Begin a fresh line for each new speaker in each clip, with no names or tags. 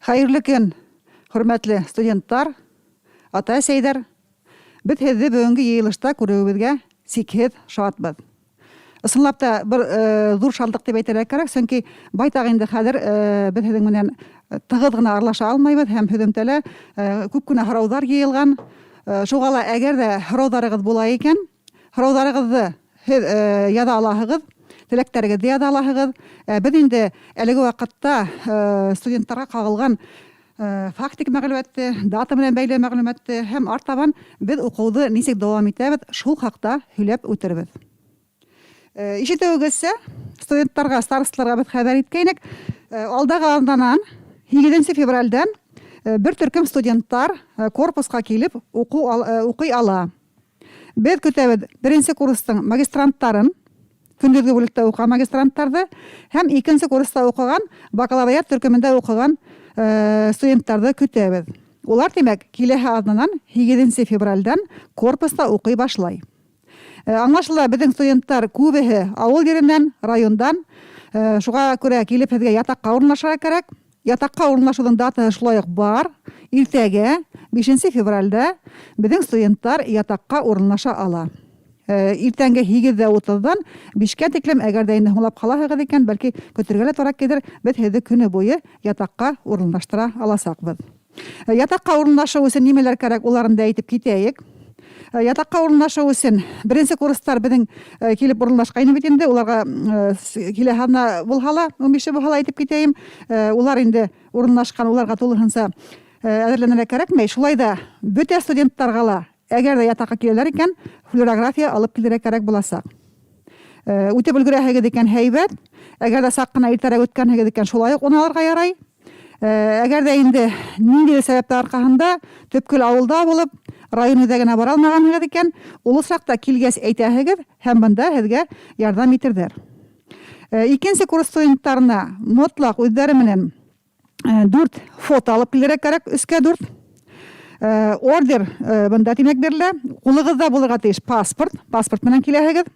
Хәйерле көн, хөрмәтле студенттар, ата-әсәйҙәр! Беҙ һеҙҙе бөгөнгө йыйылышта күреүебеҙгә сикһеҙ шатбыҙ. Ысынлап та, бер ҙур шатлыҡ тип әйтергә кәрәк, сөнки байтаҡ инде хәҙер беҙ һеҙҙең менән тығыҙ ғына аралаша алмайбыҙ һәм һөҙөмтәлә күп кенә һорауҙар йыйылған. Шуға ла әгәр ҙә һорауҙарығыҙ була икән, Һорауҙарығыҙҙы һеҙ яҙа алаһығыҙ, теләктәрегеҙҙе яҙа алаһығыҙ. Ә беҙ инде әлеге ваҡытта студенттарға ҡағылған фактик мәғлүмәтте, дата менән бәйле мәғлүмәтте һәм артабан беҙ уҡыуҙы нисек дауам итәбеҙ, шул хаҡта һөйләп үтербеҙ. Ишетеүегеҙсә, студенттарға, старосталарға беҙ хәбәр иткәйнек. Алдағы аҙнанан, 8 февральдән бер төркөм студенттар корпусҡа килеп уҡу уҡый ала. Беҙ көтәбеҙ беренсе курстың магистранттарын, көндөҙгө бүлектә уҡыған магистранттарҙы һәм икенсе курста уҡыған бакалавриат төркөмөндә уҡыған студенттарҙы көтәбеҙ. Улар, тимәк, киләһе аҙнанан, һигеҙенсе февральдән корпуста уҡый башлай. Аңлашыла, беҙҙең студенттар күбеһе ауыл еренән, райондан. Шуға күрә килеп һеҙгә ятаҡҡа урынлашырға кәрәк. Ятаҡҡа урынлашыуҙың датаһы шулай уҡ бар, иртәгә, бишенсе февральдә, беҙҙең студенттар ятаҡҡа урынлаша ала. Иртәнге 8:30-ҙан 5-кә тиклем, әгәр ҙә инде һуңлап ҡалаһығыҙ икән, бәлки көтөргә лә тура килер, беҙ һеҙҙе көнө буйы ятаҡҡа урынлаштыра аласаҡбыҙ. Ятаҡҡа урынлашыу өсөн нимәләр кәрәк, уларын да әйтеп китәйек. Ятаҡҡа урынлашыу өсөн беренсе курстар беҙҙең килеп урынлашҡайны бит инде, уларға киләһе аҙна булһа ла, 15-е булһа ла әйтеп китәйем. Улар инде урынлашҡан, уларға тулыһынса әҙерләнергә кәрәкмәй. Шулай да бөтә студенттарға ла, әгәр ҙә ятаҡҡа киләләр икән, флюорография алып килергә кәрәк буласаҡ. Үтеп өлгөрәһегеҙ икән, һәйбәт. Әгәр ҙә саҡ ҡына иртәрәк үткәнһегеҙ икән, шулай уҡ уны алырға ярай. Әгәр ҙә инде ниндәйҙер сәбәптәр арҡаһында төпкөл ауылда булып, район үҙәгенә бара алмағанһығыҙ икән, ул осраҡта килгәс әйтәһегеҙ һәм бында һеҙгә ярҙам итерҙәр. Икенсе курс студенттарына мотлаҡ үҙҙәре менән дүрт фото алып килергә кәрәк, өскә дүрт. Ордер бында тимәк бирелә. Ҡулығыҙҙа булырға тейеш паспорт, паспорт менән киләһегеҙ.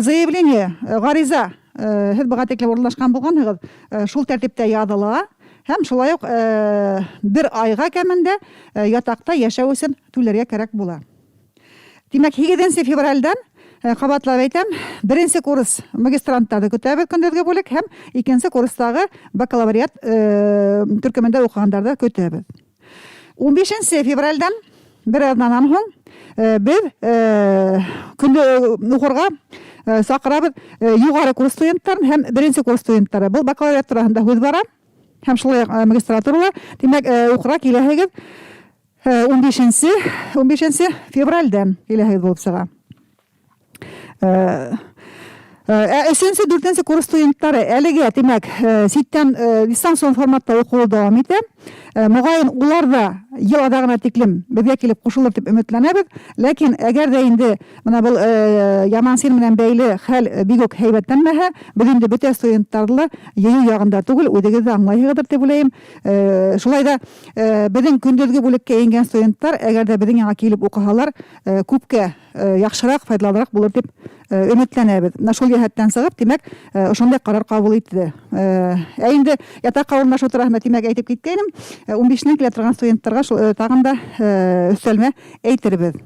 Заявление, ғариза, һеҙ быға тиклем урынлашҡан булғанһығыҙ, шул тәртиптә яҙыла һәм шулай уҡ бер айға кәмендә ятаҡта йәшәү өсөн түләргә кәрәк була. Тимәк, 8 февральдән, кабатлап әйтәм, беренсе курс магистранттарҙы көтәбеҙ көндөҙгө бүлек һәм икенсе курстағы бакалавриат төркөмөндә уҡығандарҙы көтәбеҙ. 15 февральдән, бер аҙнанан һуң, беҙ көндө уҡырға саҡырабыҙ юғары курс студенттарын һәм беренсе курс студенттары. Был бакалавриат тураһында һүҙ бара һәм шулай уҡ магистратурала. Тимәк, уҡырға киләһегеҙ 15 февральдән киләһегеҙ булып сыға. Ә өсөнсө, дүртенсе курс студенттары әлегә, тимәк, ситтән дистанцион форматта уҡыуы дауам итә. Моғайын, улар да ел аҙағына тиклем беҙгә килеп ҡушылыр тип өмөтләнәбеҙ. Ләкин әгәр ҙә инде бына был яман сир менән бәйле хәл бик үк һәйбәтләнмәһә, беҙ инде бөтә студенттарҙы ла йыйыу яғында түгел, үҙегеҙ ҙә аңлайһығыҙҙыр тип уйлайым. Шулай да беҙҙең көндөҙгө бүлеккә ингән студенттар, әгәр ҙә беҙҙең янға килеп уҡыһалар, күпкә яҡшыраҡ, файҙалыраҡ булыр тип өмөтләнәбеҙ. Менә шул йәһәттән сығып, тимәк, ошондай ҡарар ҡабул ителде. Ә инде ятаҡҡа урынлашыу тураһында, тимәк, әйтеп киткәйнем. 15-нән килә торған студенттарға шул тағын да өҫтәлмә әйтербеҙ.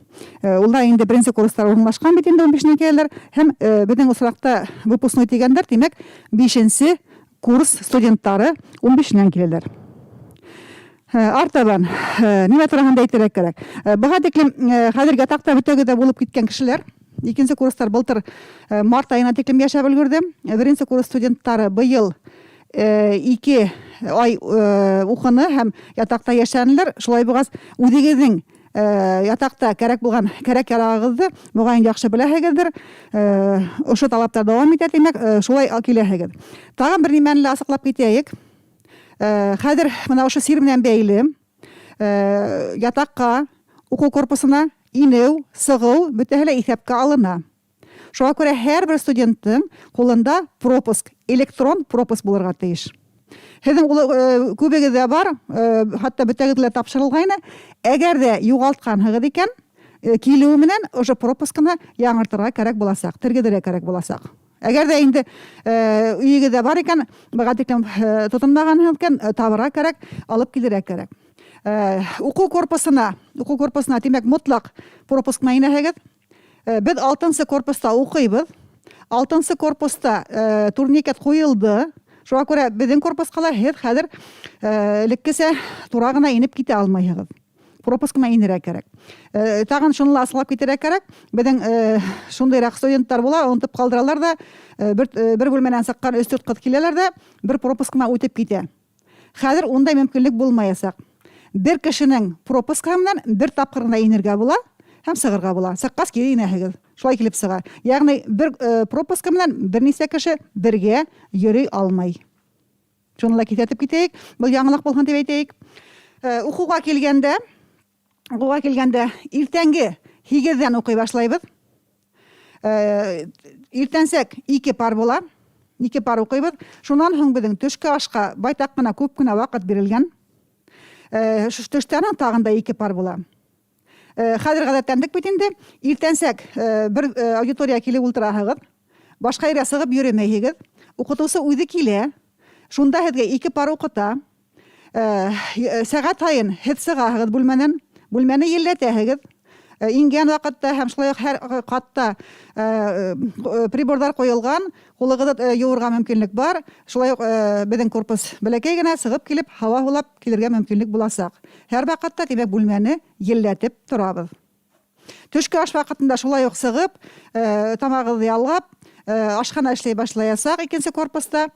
Ул да инде беренсе курстар урынлашҡан бит инде 15-нән киләләр. Һәм беҙҙең осраҡта выпускной тигәндәр, тимәк, бишенсе курс студенттары 15-нән киләләр. Артабан нимә тураһында әйтергә кәрәк? Быға тиклем хәҙер ятаҡта бөтәгеҙ ҙә булып киткән кешеләр, икенсе курстар былтыр март аена тиклем йәшәп өлгөрҙө. Беренсе курс студенттары быйыл 2 ай уҡыны һәм ятаҡта йәшәнеләр. Шулай булғас, үҙегеҙҙең ятаҡта кәрәк булған кәрәк-ярағығыҙҙы, моғайын, яҡшы беләһегеҙҙер. Ошо талаптар дауам итә, тимәк, шулай киләһегеҙ. Тағын бер нимәне лә асыҡлап китәйек. Хәҙер бына ошо сир менән бәйле ятаҡҡа, уҡыу корпусына инеү, сығыу бөтәһе лә иҫәпкә алына. Шуға күрә һәрбер студенттың ҡулында пропуск, электрон пропуск булырға тейеш. Һеҙҙең улы күбегеҙҙә бар, хатта бөтәгеҙгә лә тапшырылғайны. Әгәр ҙә юғалтҡанһығыҙ икән, килеүе менән ошо пропускны яңыртырға кәрәк буласаҡ, тергеҙергә кәрәк буласаҡ. Әгәр ҙә инде өйөгөҙҙә бар икән, быға тиклем тотонмағанһығыҙ икән, табырға кәрәк, алып килергә кәрәк. Уҡыу корпусына, уҡыу корпусына, тимәк, мотлаҡ пропуск менән инәһегеҙ. Беҙ алтынсы корпуста уҡыйбыҙ. Алтынсы корпуста турникет ҡуйылды. Шуға күрә беҙҙең корпусҡа ла һеҙ хәҙер элеккесә тура ғына инеп китә алмайһығыҙ. Пропуск менән инергә кәрәк. Тағын шуны ла асыҡлап китергә кәрәк. Беҙҙең шундыйыраҡ студенттар була, онотоп ҡалдыралар ҙа, бер бүлмәнән сыҡҡан өс-дүрт ҡыҙ киләләр ҙә, бер пропуск менән үтеп китә. Хәҙер ундай мөмкинлек булмаясаҡ. Бер кешенең пропускаһы менән бер тапҡыр ғына инергә була һәм сығырға була. Сыҡҡас кире инәһегеҙ. Шулай килеп сыға. Ягъни бер пропуска менән бернисә кеше бергә йөри алмай. Шуны ла киҫәтеп китәйек. Был яңылыҡ булһын дип әйтәйек. Уҡыуға килгәндә, Уҡыуға килгәндә, иртәнге һигеҙҙән уҡый башлайбыҙ. Иртәнсәк ике пар була. Ике пар уҡыйбыҙ. Шунан һуң беҙҙең төшкө ашҡа байтаҡ ҡына, күп кенә ваҡыт бирелгән. Төштән һуң тағын да ике пар була. Хәҙер ғәҙәтләндек бит инде. Иртәнсәк бер аудиторияға килеп ултыраһығыҙ. Башҡа ергә сығып йөрөмәйһегеҙ. Уҡытыусы үҙе килә. Шунда һеҙгә ике пар уҡыта. Сәғәт һайын һеҙ сығаһығыҙ бүлмәнән, бүлмәне елләтәһегеҙ. Ингән ваҡытта һәм шулай уҡ һәр ҡатта приборҙар ҡуйылған, ҡулығыҙҙы йыуырға мөмкинлек бар. Шулай уҡ беҙҙең корпус бәләкәй генә, сығып килеп, һауа һулап килергә мөмкинлек буласаҡ. Һәр ваҡытта, тимәк, бүлмәне елләтеп торабыҙ. Төшкө аш ваҡытында шулай уҡ сығып, тамағығыҙҙы ялғап, ашхана эшләй башлаясаҡ икенсе корпуста.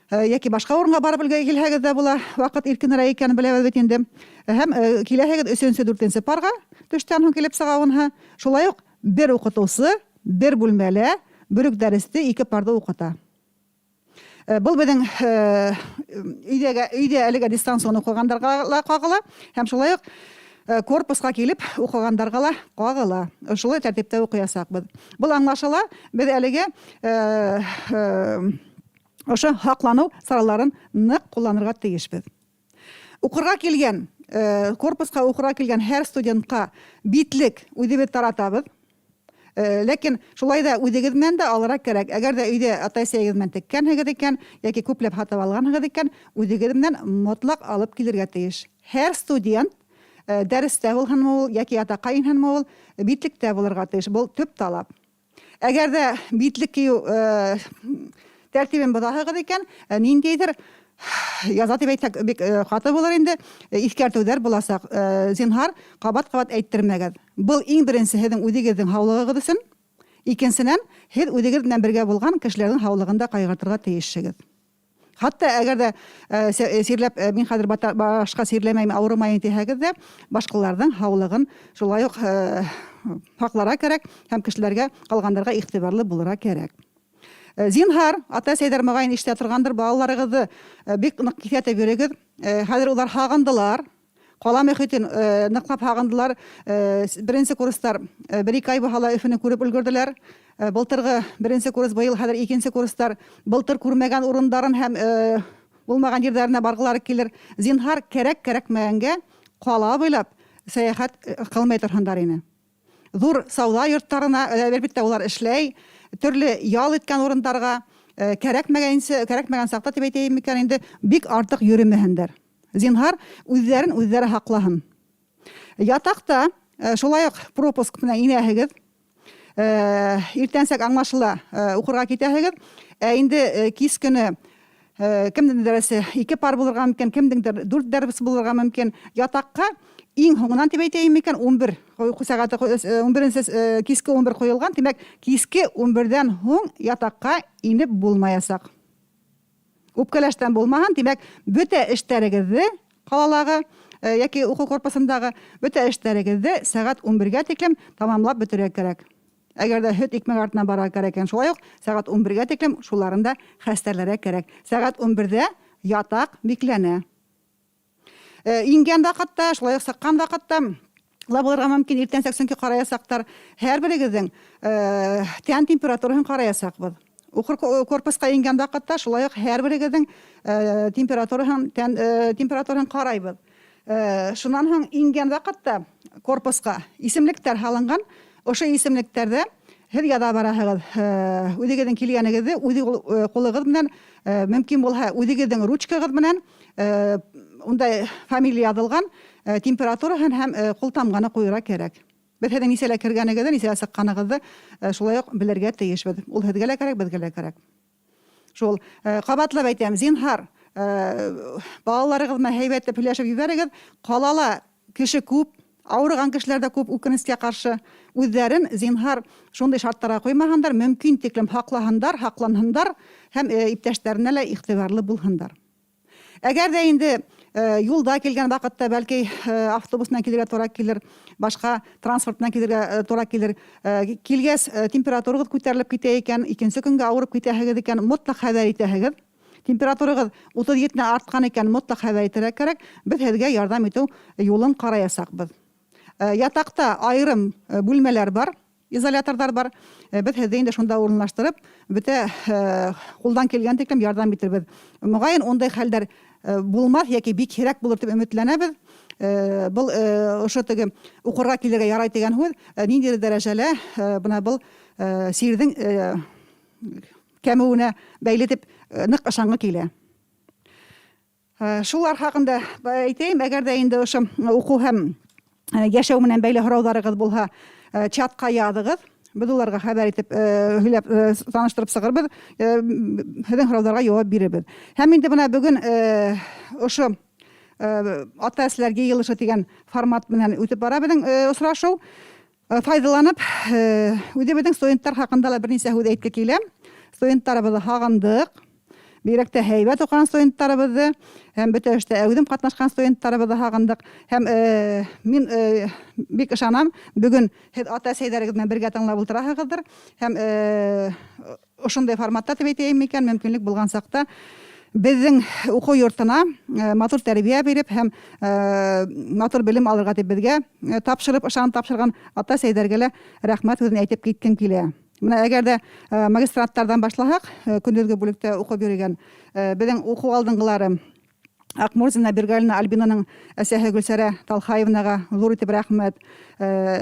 Йәки башҡа урынға барып килһәгеҙ ҙә була, ваҡыт иркенерәк икәнен беләбеҙ бит инде. Һәм киләһегеҙ өсөнсө, дүртенсе парға, төштән һуң килеп сыға уныһы. Шулай уҡ бер уҡытыусы бер бүлмәлә бер үк дәресте ике парҙы уҡыта. Был беҙҙең өйҙәге өйҙә әлегә дистанцион уҡығандарға ла ҡағыла һәм шулай уҡ корпусҡа килеп уҡығандарға ла ҡағыла. Шулай тәртиптә уҡыясаҡбыҙ. Был аңлашыла, беҙ әлегә ошо һаҡланыу сараларын ныҡ ҡулланырға тейешбеҙ. Уҡырға килгән, корпусҡа уҡырға килгән һәр студентҡа битлек үҙебеҙ таратабыҙ. Ләкин шулай ҙа үҙегеҙ менән дә алырға кәрәк. Әгәр ҙә өйҙә атай-әсәйегеҙ менән теккәнһегеҙ икән, йәки күпләп һатып алғанһығыҙ икән, үҙегеҙ менән мотлаҡ алып килергә тейеш. Һәр студент дәрестә булһынмы ул, йәки ятаҡҡа инһенме ул, битлектә булырға тейеш. Был төп талап. Әгәр дә битлек кию тәртибен боҙаһығыҙ икән, ниндәйҙер яза дип әйтсәк, бик каты булыр инде, иҫкәртеүҙәр буласаҡ. Зинһар, ҡабат-ҡабат әйттермәгеҙ. Был иң беренсе һеҙҙең үҙегеҙҙең һаулығығыҙ өсөн, икенсенән, һеҙ үҙегеҙ менән бергә булған кешеләрҙең һаулығын да ҡайғыртырға тейешһегеҙ. Хатта әгәр дә сирләп, мин хәҙер башҡа сирләмәйем, ауырымайым тиһәгеҙ ҙә, башҡаларҙың һаулығын шулай уҡ һаҡларға кәрәк һәм кешеләргә, ҡалғандарға иғтибарлы булырға кәрәк. Зинһар, ата-әсәйҙәр мөғайын ишетә торғандыр, балаларығыҙҙы бик ныҡ киҫәтеп йөрөгөҙ. Хәҙер улар һағындылар. Ҡала мөхитен ныҡлап һағындылар. Беренсе курстар бер-ике ай булһа ла Өфөнө күреп өлгөрҙөләр. Былтырғы беренсе курс, быйыл хәҙер икенсе курстар былтыр күрмәгән урындарын һәм булмаған ерҙәренә барғылары килер. Зинһар, кәрәк-кәрәкмәгәнгә ҡала буйлап сәйәхәт ҡылмай торһондар ине. Ҙур сауҙа йорттарына, әлбиттә, улар эшләй, төрлө ял иткән урындарға кәрәкмәгәнсе, кәрәкмәгән саҡта дип әйтәйем микән инде, бик артыҡ йөрөмәһендәр. Зинһар, үҙҙәрен үҙҙәре һаҡлаһын. Ятаҡта шулай уҡ пропуск менән инәһегеҙ. Иртәнсәк аңлашыла, уҡырға китәһегеҙ. Ә инде кис көнө кемдеңдер дәресе ике пар булырға мөмкин, кемдеңдер дүрт дәрес булырға мөмкин. Ятаҡҡа иң һуңынан дип әйтәйем микән, 11 сәғәте, 11-нсе, киске 11 ҡуйылған, тимәк, киске 11-дән һуң ятаҡҡа инеп булмаясаҡ. Үпкәләштән булмаһын, тимәк, бөтә эштәрегеҙҙе ҡалалағы йәки уҡыу корпусындағы бөтә эштәрегеҙҙе сәғәт 11-гә тиклем тамамлап бөтөргә кәрәк. Әгәр ҙә һөт, икмәк артынан барырға кәрәк икән, шулай уҡ сәғәт 11-гә тиклем шуларын да хәстәрләргә кәрәк. Сәғәт 11-дә ятаҡ бикләнә. Ингән ваҡытта, шулай уҡ сыҡҡан ваҡытта ла булырға мөмкин, иртәнсәк, сөнки ҡараясаҡтар. Һәр берегеҙҙең тән температураһын ҡараясаҡбыҙ. Уҡыр корпусҡа ингән ваҡытта шулай уҡ һәр берегеҙҙең температураһын, тән температураһын ҡарайбыҙ. Шунан һуң ингән ваҡытта корпусҡа исемлектәр һалынған. Ошо исемлектәрҙә Һеҙ яҙа бараһығыҙ, үҙегеҙҙең килгәнегеҙҙе үҙ ҡулығыҙ менән, мөмкин булһа, үҙегеҙҙең ручкағыҙ менән, унда фамилия яҙылған, температураһын һәм ҡултамғаны ҡуйырға кәрәк. Беҙ һеҙҙең нисәлә кергәнегеҙҙе, нисәлә сыҡҡанығыҙҙы шулай уҡ белергә тейешбеҙ. Ул һеҙгә лә кәрәк, беҙгә лә кәрәк. Шул, ҡабатлап әйтәм, зинһар, балаларығыҙ менән һәйбәтләп һөйләшеп ебәрегеҙ. Ҡалала кеше күп, ауырыған кешеләр дә күп, үкенескә ҡаршы. Үҙҙәрен, зинһар, шундай шарттарға ҡуймаһындар, мөмкин тиклем һаҡлаһындар, һаҡланһындар һәм иптәштәренә лә иғтибарлы булһындар. Әгәр ҙә инде юлда килгән ваҡытта, бәлки, автобус менән килергә тура килер, башҡа транспорт менән килергә тура килер. Килгәс, температурағыҙ күтәрелеп китә икән, икенсе көнгә ауырып китәһегеҙ икән, мотлаҡ хәбәр итәһегеҙ. Температурағыҙ 37-нән артҡан икән, мотлаҡ хәбәр итергә кәрәк. Беҙ һеҙгә ярҙам итеү юлын ҡараясаҡбыҙ. Ятаҡта айырым бүлмәләр бар, изоляторҙар бар. Беҙ һеҙҙе инде шунда урынлаштырып, бөтә ҡулдан килгән тиклем ярҙам итербеҙ. Моғайын, ундай хәлдәр булмаҫ йәки бик һирәк булыр тип өмөтләнәбеҙ. Был ошо теге уҡырға килергә ярай тигән һүҙ ниндәйҙер дәрәжәлә бына был сирҙең кәмеүенә бәйле тип ныҡ ышанғы килә. Шулар хаҡында әйтәйем, әгәр ҙә инде ошо уҡыу һәм йәшәү менән бәйле һорауҙарығыҙ булһа, чатҡа яҙығыҙ. Беҙ уларға хәбәр итеп, һөйләп, таныштырып сығырбыҙ, һеҙҙең һорауҙарға яуап бирербеҙ. Һәм инде бына бөгөн ошо ата-әсәләр йыйылышы тигән формат менән үтеп бара беҙҙең осрашыу. Файҙаланып, үҙебеҙҙең студенттар хаҡында ла бер нисә һүҙ әйтке килә. Студенттарыбыҙҙы һағындыҡ. Бигерәк тә һәйбәт уҡыған студенттарыбыҙҙы һәм бөтә эштә әүҙем ҡатнашҡан студенттарыбыҙҙы һағындыҡ. Һәм мин бик ышанам, бөгөн һеҙ ата-әсәйҙәрегеҙ менән бергә тыңлап ултыраһығыҙҙыр. Һәм ошондай форматта тип әйтәйем микән, мөмкинлек булған саҡта беҙҙең уҡыу йортона матур тәрбиә биреп һәм матур белем алырға тип беҙгә тапшырып, ышанып тапшырған ата-әсәйҙәргә лә рәхмәт һүҙен әйтеп киткем килә. Бына әгәр ҙә магистранттарҙан башлаһаҡ, көндөҙгө бүлектә уҡып йөрөгән беҙҙең уҡыу алдынғылары Аҡмурзина Биргалина Альбинаның әсәһе Гөлсәрә Талхаевнаға ҙур итеп рәхмәт.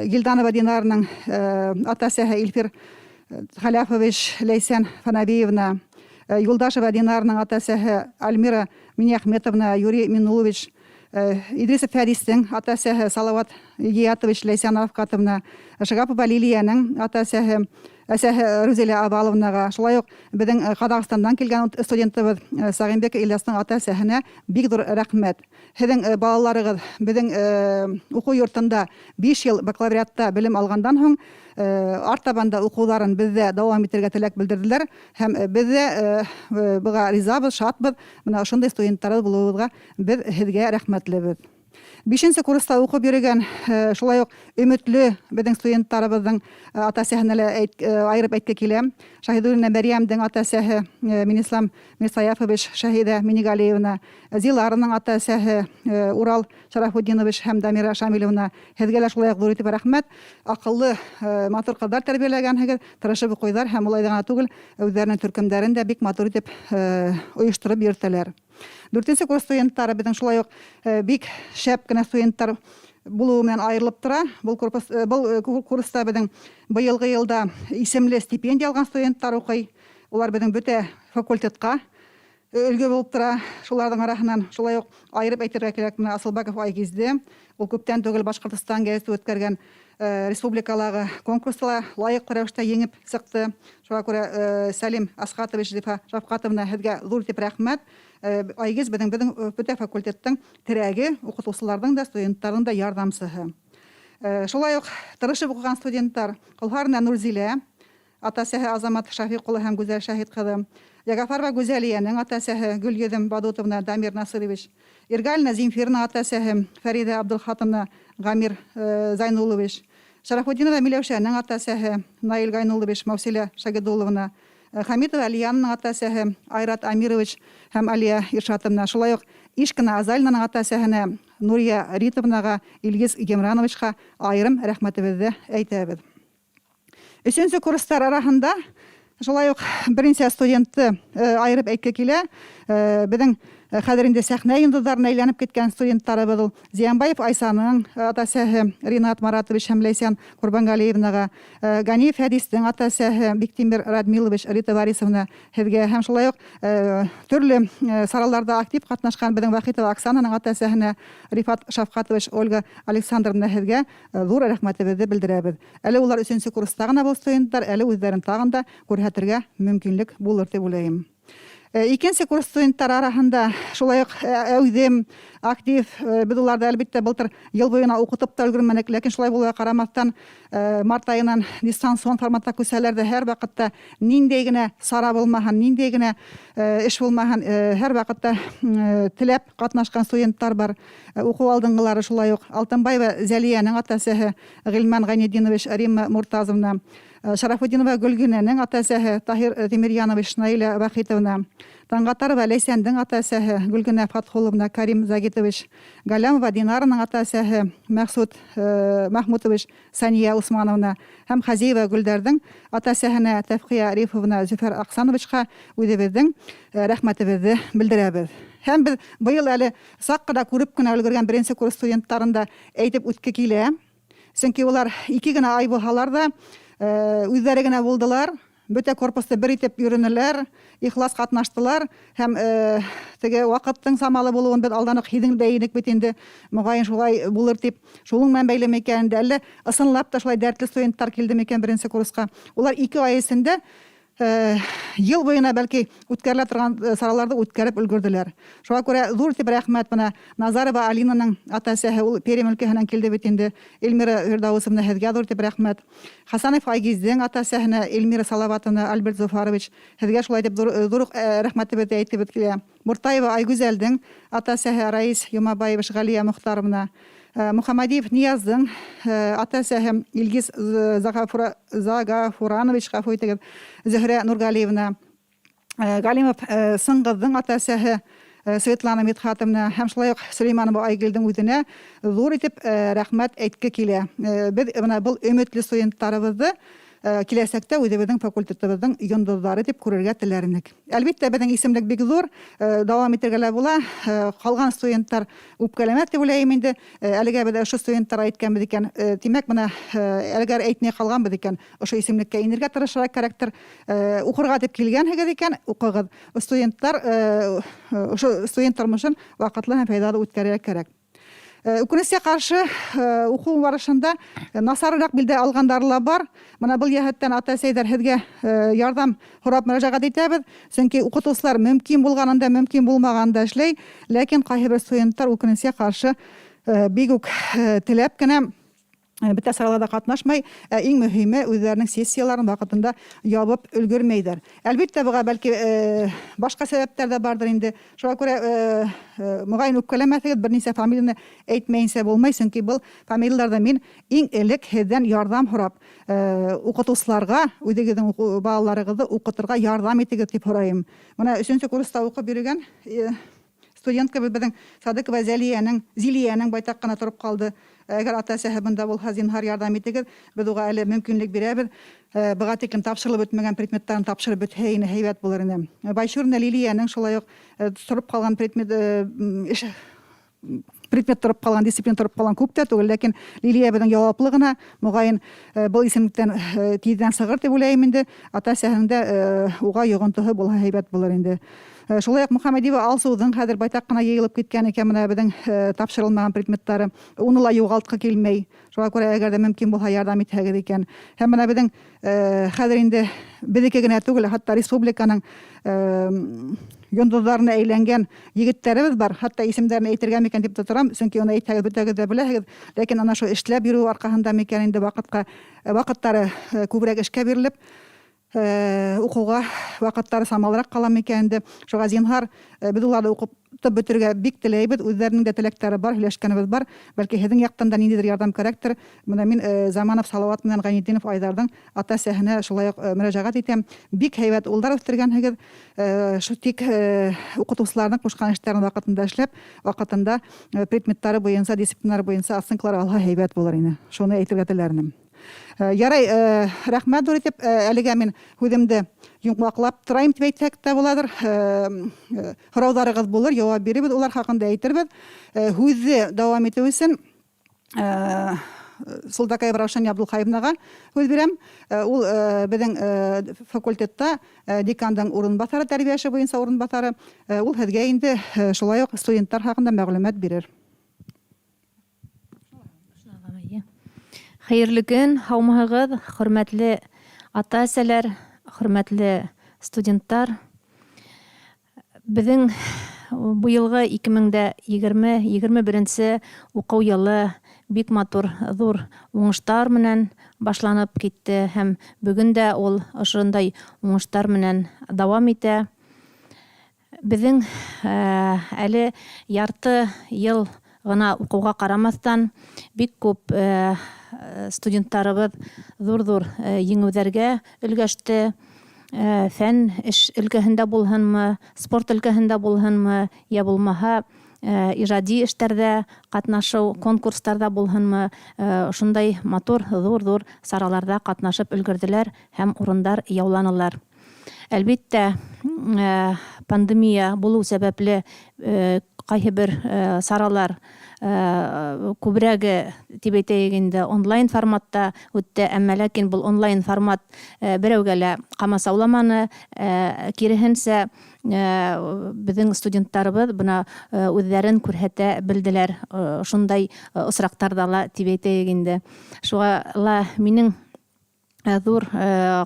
Гилданова Динараның ата-әсәһе Илфир Хәләфович, Ләйсән Фанабиевна, Юлдашева Динараның ата-әсәһе Альмира Миниәхметовна, Юрий Минулович, Идрисов Фәристең ата-әсәһе Салават Гиятович, Ләйсән Рафҡатовна, Шигапова Лилиянең ата-әсәһе әсәһе Рузилә Абаловнаға, шулай уҡ беҙҙең Ҡаҙағстандан килгән студентыбыҙ Сағимбек Ильястың ата-әсәһенә бик ҙур рәхмәт. Һеҙҙең балаларығыҙ беҙҙең уҡыу йортонда 5 йыл бакалавриатта белем алғандан һуң артабан да уҡыуҙарын беҙҙә дауам итергә теләк белдерҙеләр һәм беҙ ҙә быға ризабыҙ, шатбыҙ. Бына ошондай студенттарыбыҙ булыуыбыҙға беҙ һеҙгә рәхмәтлебеҙ. Бишенсе курста уҡып йөрөгән, шулай уҡ өмөтлө беҙҙең студенттарыбыҙҙың ата-әсәһенә лә айырып әйтке килә. Шаһидуллина Мәрйәмдең ата-әсәһе Минислам Мирсаяфович, Шаһиҙә Минигалиевна, Зилараның ата-әсәһе Урал Шарафутдинович һәм Дамира Шамилевна, һеҙгә лә шулай уҡ ҙур итеп рәхмәт. Аҡыллы, матур ҡыҙҙар тәрбиәләгәнһегеҙ, тырышып уҡыйҙар һәм улай ғына түгел, үҙҙәренең төркөмдәрен дә бик матур итеп ойоштороп йөрөтәләр. Дүртенсе курс студенттары беҙҙең шулай уҡ бик шәп кенә студенттар булыуы менән айырылып тора. Был корпус, был курста беҙҙең быйылғы йылда исемле стипендия алған студенттар уҡый. Улар беҙҙең бөтә факультетҡа өлгө булып тора. Шуларҙың араһынан шулай уҡ айырып әйтергә кәрәк, бына Асылбаков Айгизде. Ул күптән түгел Башҡортостан гәзите үткәргән республикалағы конкурста ла лайыҡлы рәүештә еңеп сыҡты. Шуға күрә Сәлим Асхатович, Зифа Шафҡатовна, һеҙгә ҙур итеп рәхмәт. Айгиз беҙҙең бөтә факультеттың терәге, уҡытыусыларҙың да, студенттарҙың да ярҙамсыһы. Шулай уҡ тырышып уҡыған студенттар Ҡолһарина Нурзилә, ата-әсәһе Азамат Шафиҡ улы һәм Гүзәл Шәһит ҡыҙы, Ягафарова Гүзәлиәнең ата-әсәһе Гөлйөҙөм Бадутовна, Дамир Насырович, Иргалина Земфирның ата-әсәһе Фәриҙә Абдулхатовна, Ғамир Зайнулович, Шарафутдинова Миләүшәнең ата-әсәһе Наил Гайнулович, Мәүсилә Шагидуловна, Хамитова Алияның ата-әсәһе Айрат Амирович һәм Алия Иршатовна, шулай уҡ Ишкина Азалинаның ата-әсәһенә Нурия Ритовнаға, Илгиз Гимрановичҡа айырым рәхмәтебеҙҙе әйтәбеҙ. Өсөнсө курстар араһында шулай уҡ бер нисә студентты айырып әйтке килә. Беҙҙең Хәҙер инде сәхнә йондоҙҙарына әйләнеп киткән студенттарыбыҙ ул. Зиянбаев Айсаның ата-әсәһе Ринат Маратович һәм Ләйсән Ҡорбангалиевнаға, Ганиев Хәдистең ата-әсәһе Биктимир Радмилович, Рита Варисовна һеҙгә һәм шулай уҡ төрлө сараларҙа актив ҡатнашҡан беҙҙең Вахитова Оксананың ата-әсәһенә Рифат Шафҡатович, Ольга Александровна һеҙгә ҙур рәхмәтебеҙҙе белдерәбеҙ. Әле улар өсөнсө курста ғына был студенттар, әле үҙҙәрен тағын да күрһәтергә мөмкинлек булыр дип уйлайым. Икенсе курс студенттары араһында шулай уҡ әүҙем, актив, беҙ уларҙы, әлбиттә, былтыр йыл буйына уҡытып та өлгөрмәнек, ләкин шулай булыуға ҡарамаҫтан, март айынан дистанцион форматта күсәләр ҙә, һәр ваҡытта ниндәй генә сара булмаһын, ниндәй генә эш булмаһын, һәр ваҡытта теләп ҡатнашҡан студенттар бар. Уҡыу алдынғылары шулай уҡ Алтынбаева Зәлиәнең ата-әсәһе Ғилман Ғәйнетдинович, Римма Муртазовна, Шарафутдинова Гөлгенәнең ата-әсәһе Таһир Тимерьянович, Наилә Вахитовна, Таңғатарова Ләйсәндең ата-әсәһе Гөлгенә Фатхуловна, Карим Загитович, Галямова Динараның ата-әсәһе Мәхсүт Махмутович, Сания Усмановна һәм Хазиева Гөлдәрҙең ата-әсәһенә Тәфҡия Рифовна, Зөфәр Аҡсановичҡа үҙебеҙҙең рәхмәтебеҙҙе белдерәбеҙ. Һәм беҙ быйыл әле саҡ ҡына күреп кенә өлгөргән беренсе курс студенттарын да әйтеп үтке килә. Сөнки улар ике генә ай булһалар да, үзләре генә булдылар, бөтә корпусты бер итеп йөренеләр, ихлас катнаштылар һәм теге вакыттың самалы булуын без алдан ук һиҙең дә инек бит инде, мөгаен шулай булыр дип. Шуның белән бәйле микән инде, әллә ысынлап та шулай дәртле студентлар килде микән беренче курска. Улар ике ай эчендә ел буена бәлки үткәрелә торган сараларны үткәреп өлгерделәр. Шуңа күрә зур итеп рәхмәт менә Назарова Алинаның ата-әсәһе, ул Пермь өлкәһеннән килде бит инде. Эльмира Фирдаусовна, һеҙгә зур итеп рәхмәт. Хасанов Айгиздең ата-әсәһенә, Эльмира Салаватовна, Альберт Зуфарович, һеҙгә шулай итеп зур рәхмәтебеҙҙе әйтебеҙ килә. Муртаева Айгүзәлдең ата-әсәһе Раис Йомабаевич, Галия Мохтаровна, Мөхәммәдиев Нияздың ата-әсәһе Илгиз Загафуранович, гафу итегеҙ, Зөһрә Нургалиевна, Галимов Сыңғыҙҙың ата-әсәһе Светлана Мидхатовна һәм шулай уҡ Сөләйманова Айгөлдөң үҙенә ҙур итеп рәхмәт әйтке килә. Беҙ бына был өмөтлө студенттарыбыҙҙы киләсәктә үҙебеҙҙең факультетыбыҙҙың йондоҙҙары дип күрергә теләр инек. Әлбиттә, беҙҙең исемлек бик ҙур, дауам итергә лә була. Ҡалған студенттар үпкәләмәҫ дип уйлайым инде. Әлегә беҙ ошо студенттар әйткәнбеҙ икән, тимәк, бына әгәр әйтмәй ҡалғанбыҙ икән, ошо исемлеккә инергә тырышырға кәрәктер. Уҡырға дип килгәнһегеҙ икән, уҡығыҙ. Студенттар ошо студент тормошон ваҡытлы һәм файҙалы үткәрергә кәрәк. Үкенескә ҡаршы, уҡыу барышында насарыраҡ билдә алғандары ла бар. Бына был йәһәттән ата-әсәйҙәр һеҙгә ярҙам һорап мөрәжәғәт итәбеҙ. Сөнки уҡытыусылар мөмкин булғанын да, мөмкин булмағанын да эшләй. Ләкин ҡайһы бер студенттар үкенескә ҡаршы бик үк теләп кенә бөтә сараларда катнашмай, ә иң мөһиме, үзләренең сессияләрен вакытында ябып өлгермәйҙәр. Әлбиттә, быға бәлки башка сәбәптәр дә бардыр инде. Шуңа күрә, мөгаен, үпкәләмәҫһегеҙ, бер нисә фамилияне әйтмәйенсә булмай, чөнки был фамилияларҙа мин иң элек һеҙҙән ярҙам һорап, укытыусыларга үҙегеҙҙең балаларығыҙҙы укытырға ярҙам итегеҙ дип һорайым. Менә өсөнсө курста укып йөрөгән Студентка беҙҙең Садыкова Зәлиянең, Зилиянең байтаҡ ҡына тороп ҡалды. Әгәр ата-әсәһе бында булһа, зинһар ярҙам итегеҙ, беҙ уға әле мөмкинлек бирәбеҙ. Быға тиклем тапшырылып бөтмәгән предметтарын тапшырып бөтһә ине, һәйбәт булыр ине. Байчурина Лилиянең шулай уҡ тороп ҡалған предмет эш предмет тороп ҡалған, дисциплина тороп ҡалған күп тә түгел, ләкин Лилия беҙҙең яуаплы ғына, моғайын, был исемлектән тиҙҙән сығыр дип уйлайым инде. Ата-әсәһенең дә уға йоғонтоһо булһа һәйбәт булыр инде. Шулай уҡ Мөхәммәдиева Алсыуҙың хәҙер байтаҡ ҡына йыйылып киткән икән менә беҙҙең тапшырылмаған предметтары. Уны ла юғалтҡы килмәй. Шуға күрә әгәр ҙә мөмкин булһа ярҙам итһәгеҙ икән. Һәм бына беҙҙең хәҙер инде беҙҙеке генә түгел, хатта республиканың йондоҙҙарына әйләнгән егеттәребеҙ бар. Хатта исемдәрен әйтергә микән дип тә торам, сөнки уны әйтһәгеҙ бөтәгеҙ ҙә беләһегеҙ. Ләкин ана шул эшләп йөрөү арҡаһында микән инде ваҡытҡа ваҡыттары күберәк эшкә бирелеп, уҡыуға ваҡыттары самалыраҡ ҡала микән инде. Шуға зинһар, беҙ уларҙы уҡытып бөтөргә бик теләйбеҙ, үҙҙәренең дә теләктәре бар, һөйләшкәнебеҙ бар. Бәлки һеҙҙең яҡтан да ниндәйҙер ярҙам кәрәктер. Бына мин Заманов Салауат менән Ғәйнетдинов Айҙарҙың ата-әсәһенә шулай уҡ мөрәжәғәт итәм. Бик һәйбәт улдар үҫтергәнһегеҙ. Шул тик уҡытыусыларҙың ҡушҡан эштәрен ваҡытында эшләп, ваҡытында предметтары буйынса, дисциплиналар буйынса оценкалар алһа һәйбәт булыр ине. Шуны әйтергә теләр инем. Ярай, рәхмәт ҙур итеп, әлегә мин һүҙемде йомғаҡлап торайым тип әйтһәк тә буладыр. Һорауҙарығыҙ булыр, яуап бирербеҙ, улар хаҡында әйтербеҙ. Һүҙҙе дауам итеү өсөн Солдакаева Раушания Абдулхаевнаға һүҙ бирәм. Ул беҙҙең факультетта декандың урынбаҫары, тәрбиә эше буйынса урынбаҫары. Ул һеҙгә инде шулай уҡ студенттар хаҡында мәғлүмәт бирер.
Хәйерле көн, һаумыһығыҙ, хөрмәтле ата-әсәләр, хөрмәтле студенттар. Беҙҙең быйылғы 2020-21 уҡыу йылы бик матур, ҙур уңыштар менән башланып китте һәм бөгөн дә ул ошондай уңыштар менән дауам итә. Беҙҙең әле ярты йыл ғына уҡыуға ҡарамаҫтан, бик күп студенттарыбыҙ ҙур-ҙур еңеүҙәргә өлгәште. Фән эш өлкәһендә булһынмы, спорт өлкәһендә булһынмы, йә булмаһа ижади эштәрҙә ҡатнашыу, конкурстарҙа булһынмы, ошондай матур, ҙур-ҙур сараларҙа ҡатнашып өлгөрҙөләр һәм урындар яуланылар. Әлбиттә, пандемия булыу сәбәпле ҡайһы бер саралар күберәге тип әйтәйек инде онлайн форматта үтте, әммә ләкин был онлайн формат берәүгә лә ҡамасауламаны, киреһенсә, беҙҙең студенттарыбыҙ бына үҙҙәрен күрһәтә белделәр шундай осраҡтарҙа ла тип әйтәйек инде. Шуға ла минең ҙур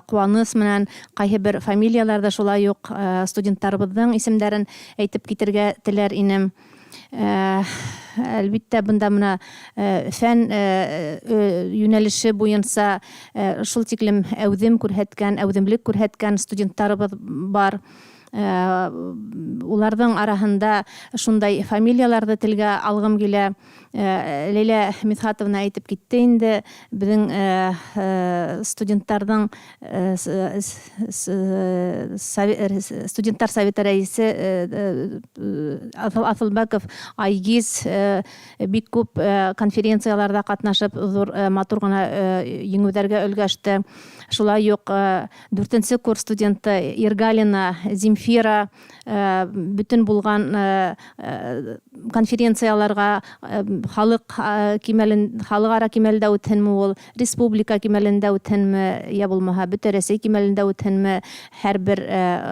ҡыуаныс менән ҡайһы бер фамилияларҙы шулай уҡ студенттарыбыҙҙың исемдәрен әйтеп китергә теләр инем. Әлбиттә, бында бына фән йүнәлеше буйынса шул тиклем әүҙем күрһәткән, әүҙемлек күрһәткән студенттарыбыҙ бар. Уларҙың араһында шундай фамилияларҙы телгә алғым килә. Ләйлә Мидхатовна әйтеп китте инде, беҙҙең студенттарҙың студенттар советы рәйесе Аҫылбәков Айгиз бик күп конференцияларҙа ҡатнашып, ҙур матур ғына еңеүҙәргә өлгәште. Шулай уҡ дүртенсе курс студенты Иргалина Земфира бөтөн булған конференцияларға халыҡ кимәлен, халыҡ-ара кимәлдә үтһенме ул, республика кимәлендә үтһенме, йә булмаһа бөтә Рәсәй кимәлендә үтһенме, һәр бер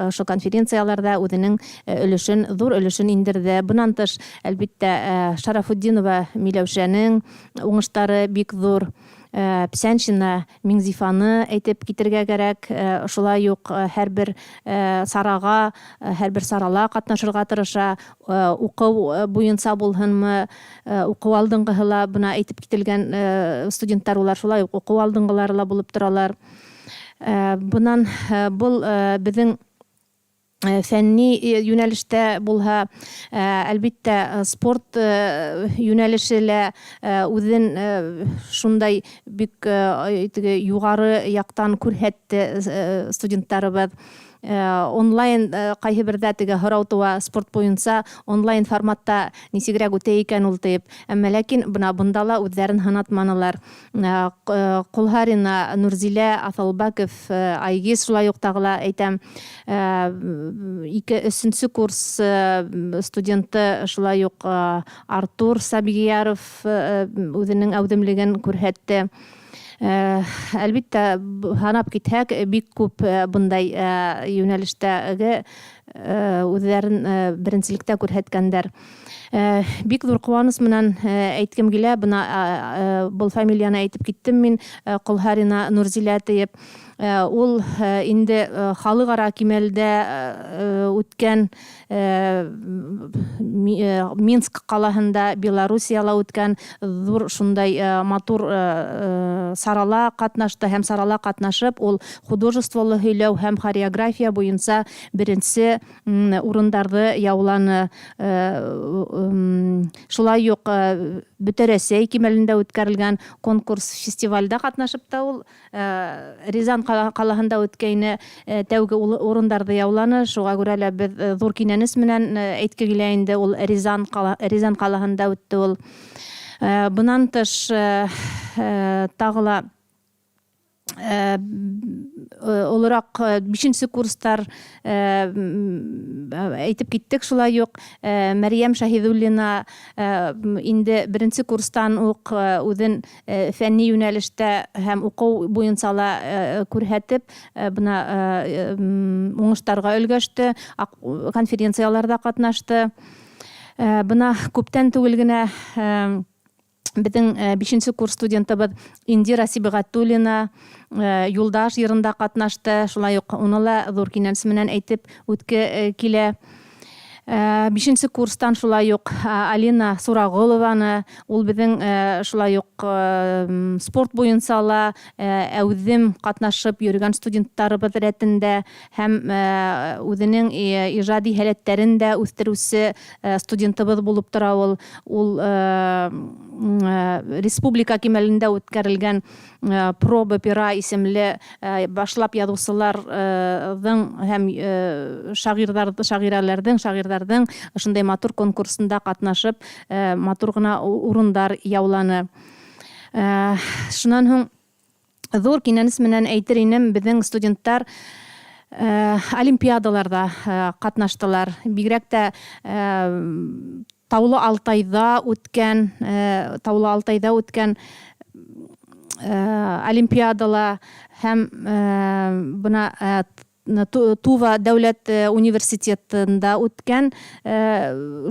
ошо конференцияларҙа үҙенең өлөшөн, ҙур өлөшөн индерҙе. Бынан тыш, әлбиттә, Шарафутдинова Миләүшәнең уңыштары бик ҙур. Псәншина Миңзифаны әйтеп китергә кәрәк. Шулай уҡ һәр бер сараға, һәр бер сарала ҡатнашырға тырыша. Уҡыу буйынса булһынмы, уҡыу алдынғыһы ла бына әйтеп кителгән студенттар улар шулай уҡ уҡыу алдынғылары ла булып торалар. Бынан был беҙҙең фәнни йүнәлештә булһа, әлбиттә, спорт йүнәлеше лә үҙен шундай бик теге юғары яҡтан күрһәтте студенттарыбыҙ. Онлайн ҡайһы берҙә теге һорау тыуа спорт буйынса онлайн форматта нисегерәк үтә икән ул тип. Әммә ләкин бына бында ла үҙҙәрен һынатманылар. Ҡолһарина Нурзилә Аҫылбәков Айгиз шулай уҡ тағы ла әйтәм, ике өсөнсө курс студенты шулай уҡ Артур Сабияров үҙенең әүҙемлеген күрһәтте. Әлбиттә, һанап китһәк, бик күп бындай йүнәлештәге үҙҙәрен беренселектә күрһәткәндәр. Бик ҙур ҡыуаныс менән әйткем килә, бына был фамилияны әйтеп киттем мин, Ҡолһарина Нурзилә тиеп. Ул инде халыҡ-ара кимәлдә үткән Минск ҡалаһында, Белоруссияла үткән ҙур шундай матур сарала ҡатнашты һәм сарала ҡатнашып, ул художестволы һөйләү һәм хореография буйынса беренсе урындарҙы яуланы. Шулай уҡ Бөтә Рәсәй кимәлендә үткәрелгән конкурс фестивалдә ҡатнашып та ул Рязан ҡалаһында үткәйне, тәүге урындарҙы яуланы. Шуға күрә лә беҙ ҙур кинәнес менән әйтке килә инде, ул Рязан ҡалаһында үтте ул. Бынан тыш тағы ла Олораҡ бишенсе курстар әйтеп киттек шулай уҡ Мәрйәм Шаһиҙуллина инде беренсе курстан уҡ үҙен фәнни йүнәлештә һәм уҡыу буйынса ла күрһәтеп, бына уңыштарға өлгәште, конференцияларҙа ҡатнашты. Бына күптән түгел генә беҙҙең бишенсе курс студентыбыҙ Индира Сибғәтуллина Юлдаш йырында ҡатнашты, шулай уҡ уны ла ҙур кинәнес менән әйтеп үтке килә. Бишенсе курстан шулай уҡ Алина Сурағолованы, ул беҙҙең шулай уҡ спорт буйынса ла әүҙем ҡатнашып йөрөгән студенттарыбыҙ рәтендә һәм үҙенең ижади һәләттәрен дә үҫтереүсе студентыбыҙ булып тора ул. Ул республика кимәлендә үткәрелгән Проба пера исемле башлап яҙыусыларҙың һәм шағирҙар, шағирәләрҙең, шағирҙарҙың ошондай матур конкурсында ҡатнашып, матур ғына урындар яуланы. Шунан һуң ҙур кинәнес менән әйтер инем, беҙҙең студенттар олимпиадаларҙа ҡатнаштылар. Бигерәк тә Таулы Алтайҙа үткән, Таулы Алтайҙа үткән олимпиадала һәм бына Тува дәүләт университетында үткән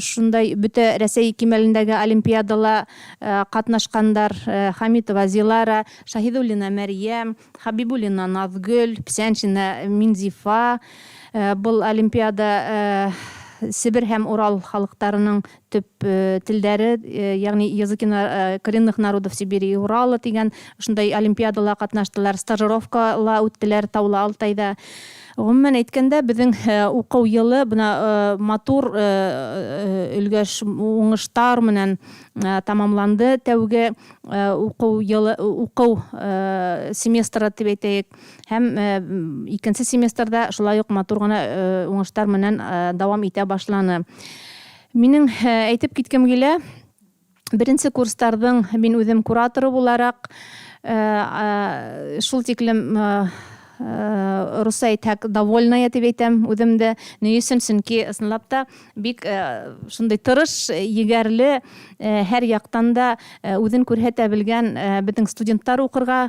шундай бөтә Рәсәй кимәлендәге олимпиадала катнашкандар Хамитова Зилара, Шаһидуллина Мәрьям, Хабибуллина Наҙгөл, Псяншина Минзифа. Был олимпиада Себер һәм Урал халыҡтарының төп телдәре, ягъни языки коренных народов Сибири и Урала дигән шундай олимпиадала катнаштылар, стажировкала үттеләр Таулы Алтайда. Гомумән әйткәндә, беҙҙең уҡыу йылы бына матур өлгәш уңыштар менән тамамланды. Тәүге уҡыу йылы, уҡыу семестры дип әйтәйек. Һәм икенсе семестрҙа шулай уҡ матур ғына уңыштар менән дауам итә башланы. Минең әйтеп киткем килә, беренсе курстарҙың мин үҙем кураторы булараҡ шул тиклем русса әйтһәк, довольная дип әйтәм үҙемде. Ни өсөн? Сөнки ысынлап та бик шундай тырыш, егәрле, һәр яҡтан да үҙен күрһәтә белгән беҙҙең студенттар уҡырға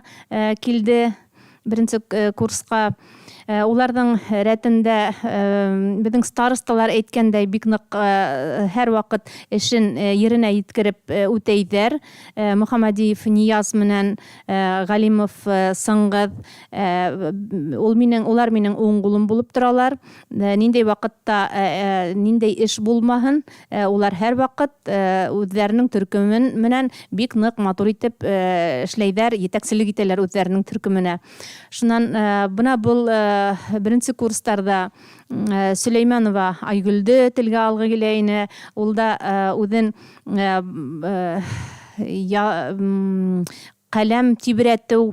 килде беренсе курсҡа. Уларҙың рәтендә беҙҙең старосталар әйткәндәй бик ныҡ һәр ваҡыт эшен еренә еткереп үтәйҙәр. Мөхәммәдиев Нияз менән Ғәлимов Сыңғыҙ, ул минең, улар минең уң ҡулым булып торалар. Ниндәй ваҡытта ниндәй эш булмаһын, улар һәр ваҡыт үҙҙәренең төркөмөн менән бик ныҡ матур итеп эшләйҙәр, етәкселек итәләр үҙҙәренең төркөмөнә. Шунан бына был беренсе курстарҙа Сөләймәнова Айгөлдө телгә алғы килә ине. Ул да үҙен ҡәләм тибрәтеү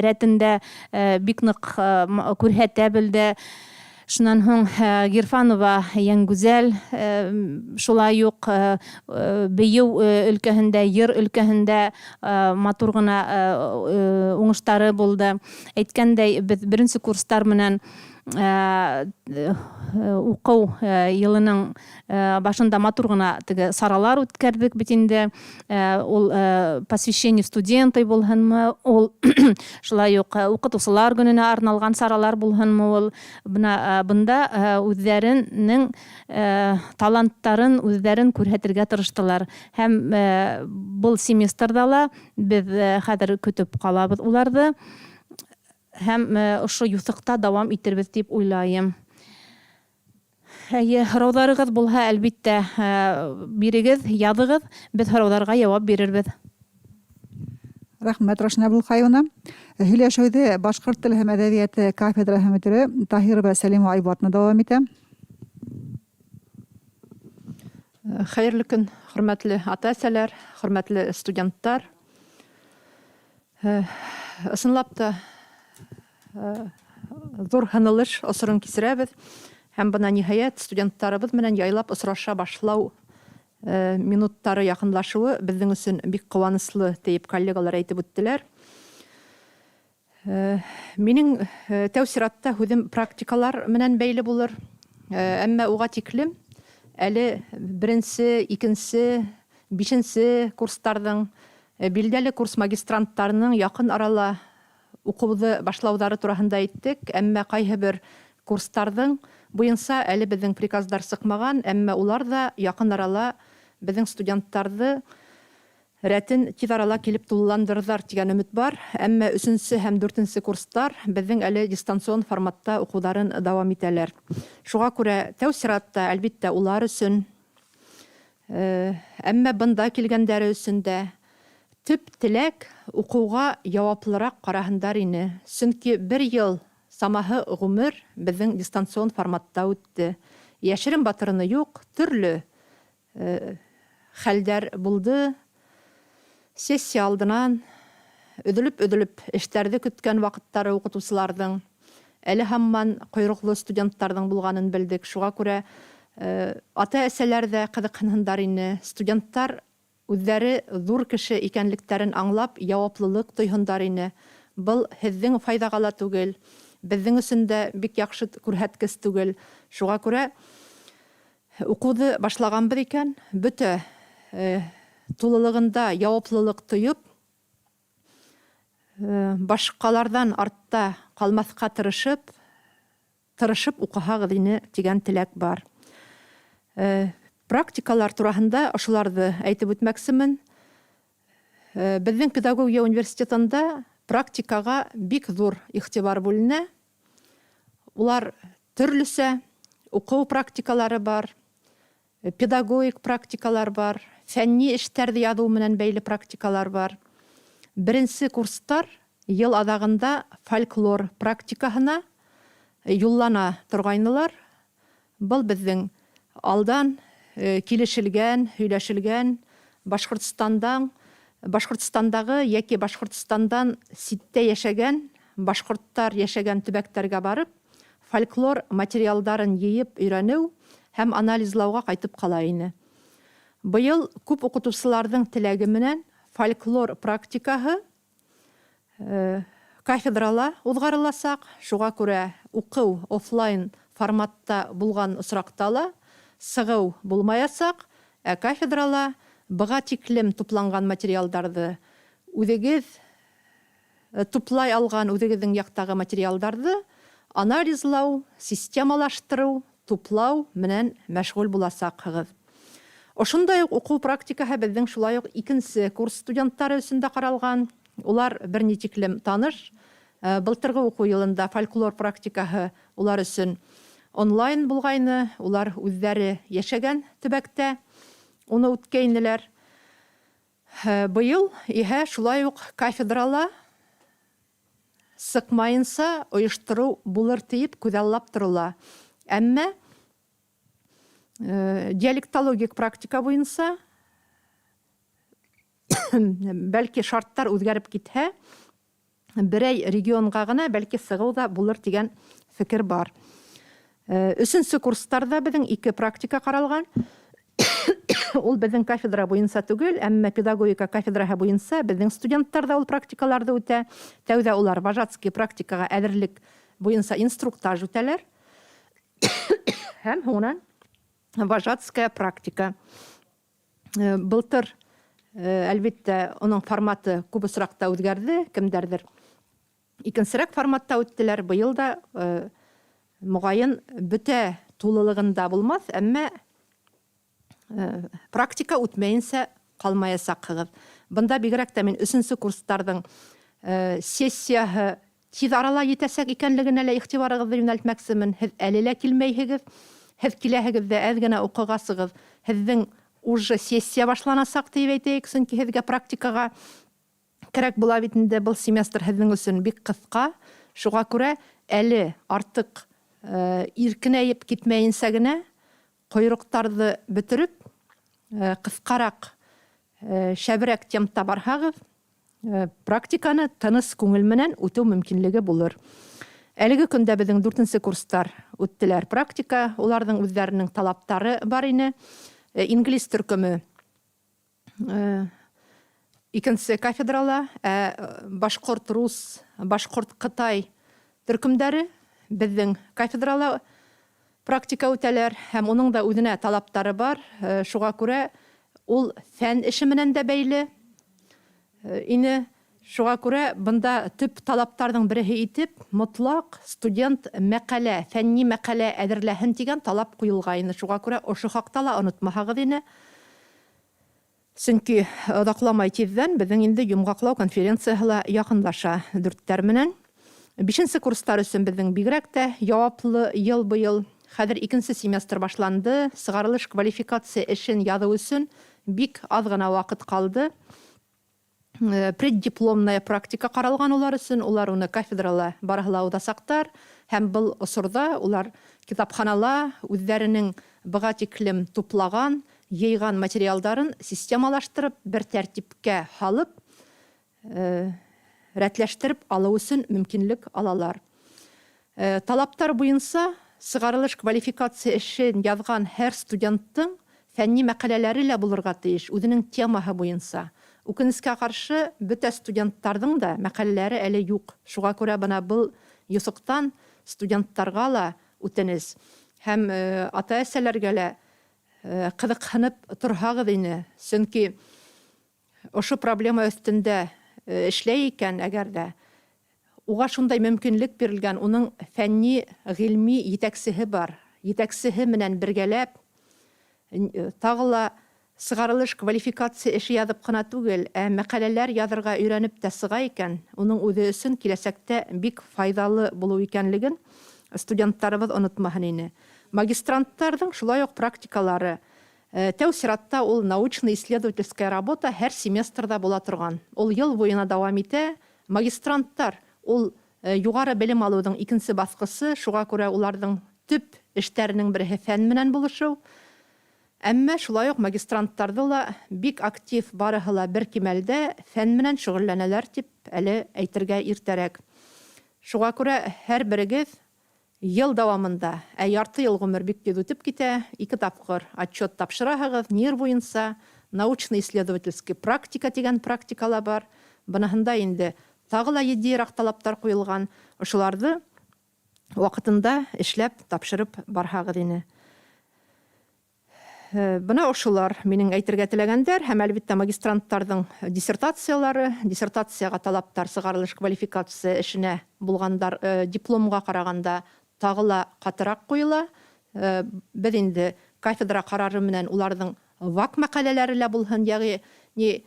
рәтендә бик ныҡ күрһәтә белде. Шунан һуң Гирфанова Йәнгүзәл шулай уҡ бейеү өлкәһендә, йыр өлкәһендә матур ғына уңыштары булды. Әйткәндәй, беҙ беренсе курстар менән уҡыу йылының башында матур ғына теге саралар үткәрҙек бит инде. Ул посвящение студенты булһынмы, ул шулай уҡ уҡытыусылар көнөнә арналған саралар булһынмы ул. Бына бында үҙҙәренең таланттарын үҙҙәрен күрһәтергә тырыштылар. Һәм был семестрҙа ла беҙ хәҙер көтөп ҡалабыҙ уларҙы. Һәм ошо юҫыҡта дауам итербеҙ тип уйлайым. Әйе, һорауҙарығыҙ булһа, әлбиттә, бирегеҙ, яҙығыҙ, беҙ һорауҙарға яуап бирербеҙ.
Рәхмәт, Рушания Абдулхаевна. Һөйләшеүҙе башҡорт теле һәм әҙәбиәте кафедраһы мөдире Таһирова Сәлимә Айбулатовна дауам итә.
Хәйерле көн, хөрмәтле ата-әсәләр, хөрмәтле студенттар. Ысынлап та ҙур һынылыш осорон кисерәбеҙ һәм бына ниһайәт студенттарыбыҙ менән яйлап осраша башлау минуттары яҡынлашыуы беҙҙең өсөн бик ҡыуаныслы тиеп коллегалар әйтеп үттеләр. Минең тәү сиратта һүҙем практикалар менән бәйле булыр. Әммә уға тиклем әле беренсе, икенсе, бишенсе курстарҙың, билдәле курс магистранттарының яҡын арала уҡыуҙы башлауҙары тураһында әйттек. Әммә ҡайһы бер курстарҙың буйынса әле беҙҙең приказдар сыҡмаған, әммә улар ҙа яҡын арала беҙҙең студенттарҙы рәтен тиҙ арала килеп тулыландырырҙар тигән өмөт бар. Әммә өсөнсө һәм дүртенсе курстар беҙҙең әле дистанцион форматта уҡыуҙарын дауам итәләр. Шуға күрә тәү сиратта, әлбиттә, улар өсөн, әммә бында килгәндәре өсөн дә төп теләк уҡыуға яуаплыраҡ ҡараһындар ине. Сөнки бер йыл самаһы ғүмер беҙҙең дистанцион форматта үтте. Йәшерен батырыны юҡ, төрлө хәлдәр булды. Сессия алдынан өҙөлөп-өҙөлөп эштәрҙе көткән ваҡыттары уҡытыусыларҙың, әле һаман ҡойроҡло студенттарҙың булғанын белдек. Шуға күрә ата-әсәләр ҙә ҡыҙыҡһынһындар ине. Студенттар үҙҙәре ҙур кеше икәнлектәрен аңлап, яуаплылыҡ тойһондар ине. Был һеҙҙең файҙаға ла түгел, беҙҙең өсөн дә бик яҡшы күрһәткес түгел. Шуға күрә уҡыуҙы башлағанбыҙ икән, бөтә тулылығында яуаплылыҡ тойоп, башҡаларҙан артта ҡалмаҫҡа тырышып, тырышып уҡыһағыҙ ине тигән теләк бар. Практикалар тураһында ошоларҙы әйтеп үтмәксемен. Беҙҙең педагогия университетында практикаға бик ҙур иғтибар бүленә. Улар төрлөсә уҡыу практикалары бар, педагогик практикалар бар, фәнни эштәрҙе яҙыу менән бәйле практикалар бар. Беренсе курстар йыл аҙағында фольклор практикаһына юллана торғайнылар. Был беҙҙең алдан килешелгән, һөйләшелгән Башҡортостандан, Башҡортостандағы йәки Башҡортостандан ситтә йәшәгән башҡорттар йәшәгән төбәктәргә барып, фольклор материалдарын йыйып өйрәнеү һәм анализлауға ҡайтып ҡала ине. Быйыл күп уҡытыусыларҙың теләге менән фольклор практикаһы кафедрала уҙғарыласаҡ. Шуға күрә уҡыу офлайн форматта булған осраҡта ла сығыу булмаясаҡ, ә кафедрала быға тиклем тупланған материалдарҙы үҙегеҙ туплай алған үҙегеҙҙең яҡтағы материалдарҙы анализлау, системалаштырыу, туплау менән мәшғүл буласаҡһығыҙ. Ошондай уҡ уҡыу практикаһы беҙҙең шулай уҡ икенсе курс студенттары өсөн дә ҡаралған. Улар бер ни тиклем таныш. Былтырғы уҡыу йылында фольклор практикаһы улар өсөн онлайн булғайны. Улар үҙҙәре йәшәгән төбәктә уны үткәйнеләр. Быйыл иһә шулай уҡ кафедрала сыҡмайынса ойоштороу булыр тиеп күҙаллап торола. Әммә диалектологик практика буйынса бәлки шарттар үҙгәреп китһә, берәй регионға ғына бәлки сығыу ҙа булыр тигән фекер бар. Өсөнсө курстарҙа беҙҙең ике практика ҡаралған. Ул беҙҙең кафедра буйынса түгел, әммә педагогика кафедраһы буйынса беҙҙең студенттар ҙа ул практикаларҙы үтә. Тәүҙә улар вожатский практикаға әҙерлек буйынса инструктаж үтәләр. Һәм һуңынан вожатская практика. Былтыр, әлбиттә, уның форматы күп осраҡта үҙгәрҙе, кемдәрҙер икенсерәк форматта үттеләр. Быйыл да моғайын бөтә тулылығында булмаҫ, әммә практика үтмәйенсә ҡалмаясаҡһығыҙ. Бында бигерәк тә мин өсөнсө курстарҙың сессияһы тиҙ арала етәсәк икәнлегенә лә иғтибарығыҙҙы йүнәлтмәксемен. Һеҙ әле лә килмәйһегеҙ, һеҙ киләһегеҙ ҙә әҙ генә уҡығасығыҙ, һеҙҙең уже сессия башланасаҡ тип әйтәйек, сөнки һеҙгә практикаға кәрәк була бит инде, был семестр һеҙҙең өсөн бик ҡыҫҡа. Шуға күрә әле артыҡ иркенәйеп китмәйенсә генә ҡойроҡтарҙы бөтөрөп, ҡыҫҡараҡ, шәберәк темпта барһағыҙ, практиканы тыныс күңел менән үтеү мөмкинлеге булыр. Әлеге көндә беҙҙең дүртенсе курстар үттеләр практика, уларҙың үҙҙәренең талаптары бар ине. Инглиз төркөмө икенсе кафедрала, ә башҡорт-рус, башҡорт-ҡытай төркөмдәре беҙҙең кафедрала практика үтәләр һәм уның да үҙенә талаптары бар. Шуға күрә ул фән эше менән дә бәйле ине. Шуға күрә бында төп талаптарҙың береһе итеп мотлаҡ студент мәҡәлә, фәнни мәҡәлә әҙерләһен тигән талап ҡуйылғайны. Шуға күрә ошо хаҡта ла онотмаһағыҙ ине. Сөнки оҙаҡламай тиҙҙән беҙҙең инде йомғаҡлау конференцияһы ла яҡынлаша дүрттәр менән. Бишенсе курстар өсөн беҙҙең бигерәк тә яуаплы йыл быйыл. Хәҙер икенсе семестр башланды, сығарылыш квалификация эшен яҙыу өсөн бик аҙ ғына ваҡыт ҡалды. Преддипломная практика ҡаралған улар өсөн, улар уны кафедрала барыһы ла уҙасаҡтар һәм был осорҙа улар китапханала үҙҙәренең быға тиклем туплаған, йыйған материалдарын системалаштырып, бер тәртипкә һалып, рәтләштереп алыу өсөн мөмкинлек алалар. Талаптар буйынса сығарылыш квалификация эшен яҙған һәр студенттың фәнни мәҡәләләре лә булырға тейеш, үҙенең темаһы буйынса. Үкенескә ҡаршы, бөтә студенттарҙың да мәҡәләләре әле юҡ. Шуға күрә бына был йоҫоҡтан студенттарға ла үтенес. Һәм ата-әсәләргә лә ҡыҙыҡһынып торһағыҙ ине. Сөнки ошо проблема өҫтөндә эшләй икән, әгәр ҙә уға шундай мөмкинлек бирелгән, уның фәнни, ғилми етәксеһе бар. Етәксеһе менән бергәләп тағы ла сығарылыш квалификация эше яҙып ҡына түгел, ә мәҡәләләр яҙырға өйрәнеп тә сыға икән, уның үҙе өсөн киләсәктә бик файҙалы булыу икәнлеген студенттарыбыҙ онотмаһын ине. Магистранттарҙың шулай уҡ практикалары. Тәү сиратта ул научно-исследовательская работа һәр семестрҙа була торған. Ул йыл буйына дауам итә. Магистранттар ул юғары белем алыуҙың икенсе баҫҡысы, шуға күрә уларҙың төп эштәренең береһе фән менән булышыу. Әммә шулай уҡ магистранттарҙы ла бик актив барыһы ла бер кимәлдә фән менән шөғөлләнәләр тип әле әйтергә иртәрәк. Шуға күрә һәр берегеҙ йыл дауамында, ә ярты йыл ғүмер бик тиҙ үтеп китә, ике тапҡыр отчет тапшыраһығыҙ НИР буйынса, научно-исследовательский практика тигән практика ла бар. Быныһында инде тағы ла етдиераҡ талаптар ҡуйылған. Ошоларҙы ваҡытында эшләп тапшырып барһағыҙ ине. Бына ошолар минең әйтергә теләгәндәр һәм әлбиттә магистранттарҙың диссертациялары, диссертацияға талаптар сығарылыш квалификация эшенә булғандар, дипломға ҡарағанда тағы ла ҡатыраҡ ҡуйыла. Беҙ инде кафедра ҡарары менән уларҙың ваҡ мәҡәләләре лә булһын, йәғни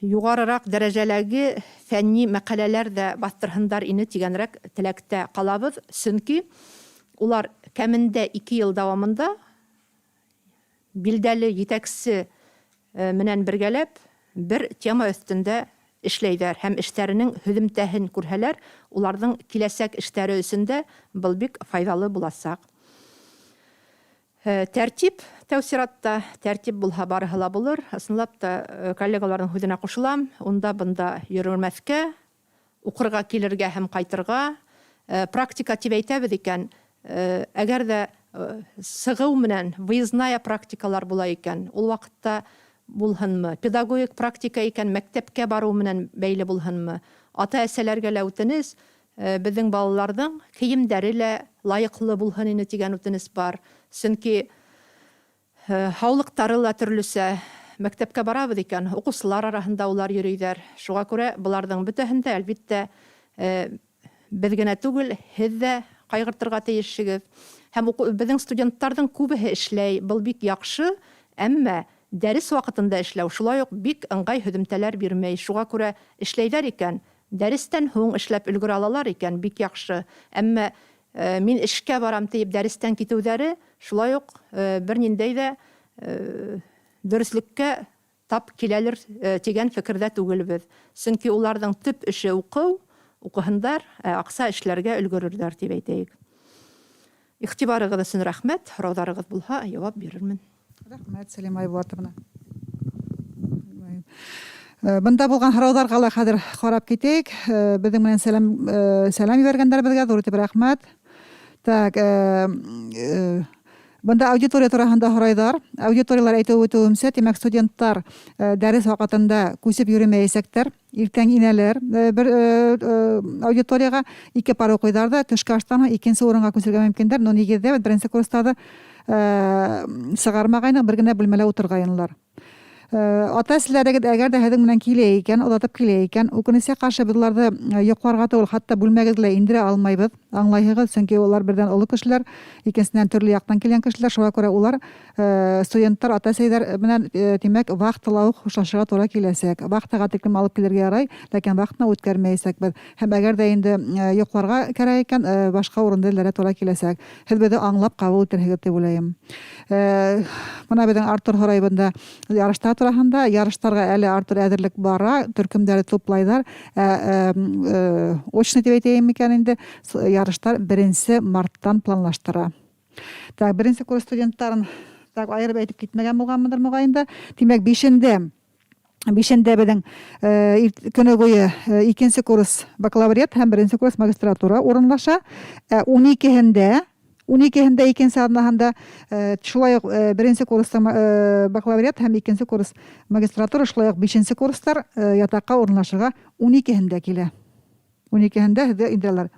юғарыраҡ дәрәжәләге фәнни мәҡәләләр ҙә баҫтырһындар ине тигәнерәк теләктә ҡалабыҙ, сөнки улар кәмендә ике йыл дауамында билдәле етәксе менән бергәләп бер тема өҫтөндә эшләйҙәр һәм эштәренең һөҙөмтәһен күрһәләр, уларҙың киләсәк эштәре өсөн дә был бик файҙалы буласаҡ. Тәртип, тәү сиратта тәртип булһа барыһы ла булыр. Ысынлап та, коллегаларҙың һүҙенә ҡушылам, унда-бында йөрөмәҫкә, уҡырға килергә һәм ҡайтырға. Практика тип әйтәбеҙ икән, әгәр ҙә сығыу менән выездная практикалар була икән, ул ваҡытта булһынмы, педагогик практика икән, мәктәпкә барыу менән бәйле булһынмы, ата-әсәләргә лә үтенес, беҙҙең балаларҙың кейемдәре лә лайыҡлы булһын ине тигән үтенес бар. Сөнки һаулыҡтары ла төрлөсә. Мәктәпкә барабыҙ икән, уҡыусылар араһында улар йөрөйҙәр. Шуға күрә быларҙың бөтәһен дә, әлбиттә, беҙ генә түгел, һеҙ ҙә ҡайғыртырға тейешһегеҙ. Һәм беҙҙең студенттарҙың күбеһе эшләй, был бик яҡшы, әммә дәрес ваҡытында эшләү шулай уҡ бик ыңғай һөҙөмтәләр бирмәй. Шуға күрә эшләйҙәр икән, дәрестән һуң эшләп өлгөрә алалар икән, бик яҡшы. Әммә мин эшкә барам тиеп дәрестән китеүҙәре шулай уҡ бер ниндәй ҙә дөрөҫлөккә тап киләлер тигән фекерҙә түгелбеҙ. Сөнки уларҙың төп эше уҡыу, уҡыһындар, аҡса эшләргә өлгөрөрҙәр тип әйтәйек. Иғтибарығыҙ өсөн рәхмәт, һорауҙарығыҙ булһа, яуап бирермен.
Рәхмәт, Сәлимә Айбулатовна. Бында булған һорауҙарға ла хәҙер ҡарап китәйек. Беҙҙең менән сәләм ебәргәндәр беҙгә, ҙур итеп рәхмәт. Бында аудитория тураһында һорайҙар. Аудиториялар әйтеп үтеүемсә, тимәк, студенттар дәрес ваҡытында күсеп йөрөмәйәсәктәр. Иртән инәләр бер аудиторияға, ике пар уҡыйҙар ҙа, төшкө аштан һуң икенсе урынға күсергә мөмкиндәр. Но нигеҙҙә беҙ беренсе курстарҙы сығармағайныҡ, бер генә бүлмәлә ултырғайнылар. Ата-әсәләрегеҙ әгәр дә һеҙҙең менән килә икән, оҙатып килә икән, үкенескә ҡаршы беҙ уларҙы йоҡларға түгел, хатта бүлмәгеҙгә лә индерә алмайбыҙ, аңлайһығыҙ, сөнки улар берҙән оло кешеләр, икенсенән төрлө яҡтан килгән кешеләр, шуға күрә улар студенттар, ата-әсәйҙәр менән, тимәк, вахтала уҡ хушлашырға тура киләсәк. Вахтаға тиклем алып килергә ярай, ләкин вахтаны үткәрмәйәсәкбеҙ. Һәм әгәр ҙә инде йоҡларға кәрәк икән, башҡа урынды эҙләргә тура киләсәк. Һеҙ беҙҙе аңлап ҡабул итерһегеҙ дип уйлайым. Бына беҙҙең Артур һорай бында ярыштар тураһында. Ярыштарға әле Артур әҙерлек бара, төркөмдәрҙе туплайҙар. Ә очно тип әйтәйем микән инде, ярыштар беренсе марттан планлаштыра. Так, беренсе курс студенттарын так айырып әйтеп китмәгән булганмындыр мөгаен да. Тимәк, бишендә Бишендә беҙҙең э, көне буйы э, икенсе курс бакалавриат һәм беренсе курс магистратура урынлаша. Ә уникеһендә уникеһендә икенсе аҙнаһында э, шулай уҡ беренсе курстың бакалавриат һәм икенсе курс магистратура, шулай уҡ бишенсе курстар ятаҡҡа урынлашырға уникеһендә килә. Уникеһендә һеҙгә индерәләр.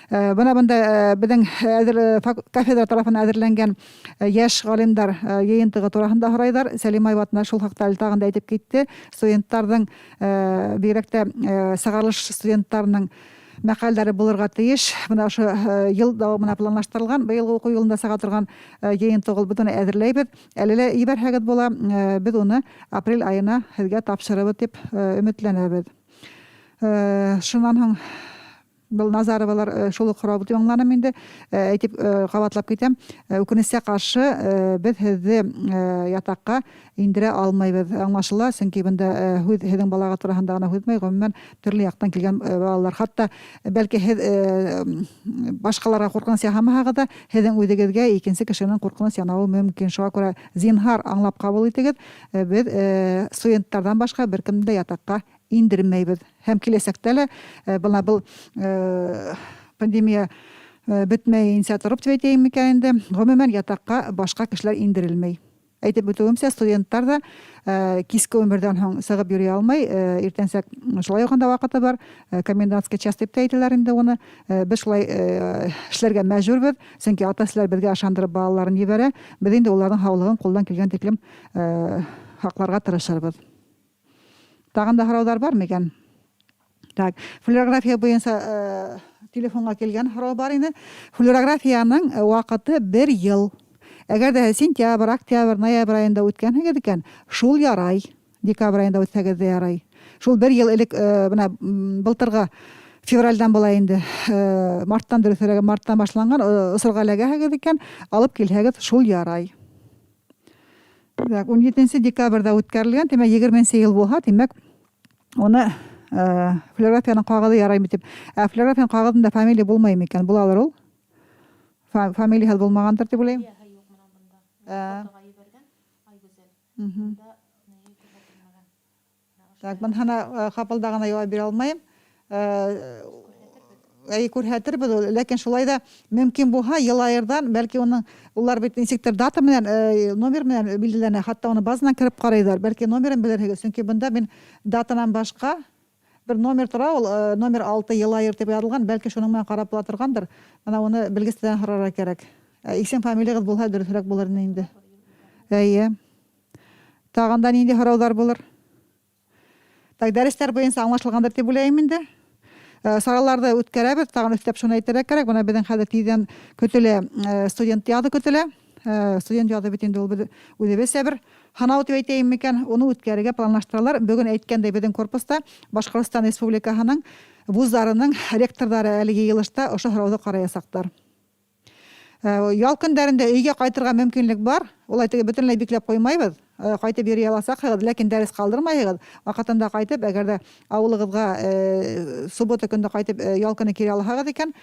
Э, бына бында э, беҙҙең әҙер э, кафедра тарафынан әҙерләнгән йәш ғалимдар йыйынтығы тураһында һорайҙар. Сәлимә Айватна шул хаҡта әле тағын да әйтеп китте. Студенттарҙың бигерәк тә сығарылыш студенттарының мәҡәләләре булырға тейеш. Бына ошо йыл дауамына планлаштырылған быйылғы уҡыу йылында сыға торған йыйынтыҡ ул. Беҙ уны әҙерләйбеҙ. Әле лә ебәрһәгеҙ була. Беҙ уны апрель айына һеҙгә тапшырырбыҙ тип өмөтләнәбеҙ. Шуннан һуң был Назаровалар шул ук һорау дип аңланым инде. Әйтеп кабатлап китәм. Үкенескә каршы, без һеҙҙе ятаҡҡа индерә алмайбыҙ. Аңлашыла, сөнки бында һүҙ һеҙҙең балаға тураһында ғына һүҙмәй, гомумән, төрлө яҡтан килгән балалар. Хатта бәлки һеҙ башҡаларға ҡурҡыныс яһамаһағыҙ ҙа, һеҙҙең үҙегеҙгә икенсе кешенең ҡурҡыныс янауы мөмкин. Шуға күрә зинһар аңлап ҡабул итегеҙ, беҙ студенттарҙан башҡа бер кемде дә ятаҡҡа индермәйбеҙ. Һәм киләсәктә лә бына был пандемия бөтмәйенсә тороп дип әйтәйем микән инде, гомумән, ятаҡҡа башҡа кешеләр индерелмәй. Әйтеп үтеүемсә, студенттар да киске унберҙән һуң сығып йөрөй алмай, иртәнсәк шулай уҡ анда ваҡыты бар, комендантский час дип тә әйтәләр инде уны. Беҙ шулай эшләргә мәжбүрбеҙ, сөнки ата-әсәләр беҙгә ышандырып балаларын ебәрә, беҙ инде уларҙың һаулығын ҡулдан килгән тиклем һаҡларға тырышырбыҙ. Тағын да һорауҙар бар микән? Так, флюорография буйынса э, телефонға килгән һорау бар ине. Флюорографияның э, ваҡыты бер йыл. Әгәр ҙә сентябрь, октябрь, ноябрь айында үткәнһегеҙ икән, шул ярай. Декабрь айында үтһәгеҙ ҙә ярай. Шул бер йыл элек э, бына былтырғы февральдан була инде, марттан дөрөҫөрәге, марттан башланған осорға эләгәһегеҙ икән, алып килһәгеҙ, шул ярай. Так, 17 декабрьдә үткәрелгән, тимәк, 20 йыл булһа, тимәк, уны э, флюорографияның ҡағыҙы яраймы дип. Ә флюорографияның ҡағыҙында фамилия булмай микән? Булалыр ул? Фамилияһыҙ булмағандыр дип уйлайым. Ә. Так, быныһына ҡапылда ғына яуап бирә алмайым. Әй, күрһәтербеҙ ул, ләкин шулай ҙа мөмкин булһа, йылайырҙан, бәлки уның улар бит нисектер дата менән, номер менән билдәләнә, хатта уны базанан кереп ҡарайҙар, бәлки номерын белерһегеҙ, сөнки бында мин датанан башҡа бер номер тора ул, номер 6 йылайыр тип яҙылған, бәлки шуның менән ҡарап була торғандыр. Бына уны белгестәрҙән һорарға кәрәк. Исем фамилиягыҙ булһа дөрөҫөрәк булыр ине инде. Әйе. Тағын да нинди һорауҙар булыр? Так, дәрестәр буйынса аңлашылғандыр дип уйлайым инде. Э, сараларҙы үткәрәбеҙ, тағын өҫтәп шуны әйтергә кәрәк, бына беҙҙең хәҙер тиҙҙән көтөлә э, студент яҙы көтөлә. Э, студент яҙы бит инде ул беҙ үҙебеҙсә бер һынау дип әйтәйем микән, уны үткәрергә планлаштыралар. Бөгөн әйткәндәй, беҙҙең корпуста Башҡортостан Республикаһының вуздарының ректорҙары әлеге йыйылышта ошо һорауҙы ҡараясаҡтар. Э, ял көндәрендә өйгә ҡайтырға мөмкинлек бар. Улай теге бөтөнләй бикләп ҡуймайбыҙ. Э, ҡайтып йөрөй аласаҡһығыҙ, ләкин дәрес ҡалдырмайһығыҙ. Ваҡытында ҡайтып, әгәр ҙә ауылығыҙға э, суббота көндө ҡайтып ял көнө кире алһағыҙ икән,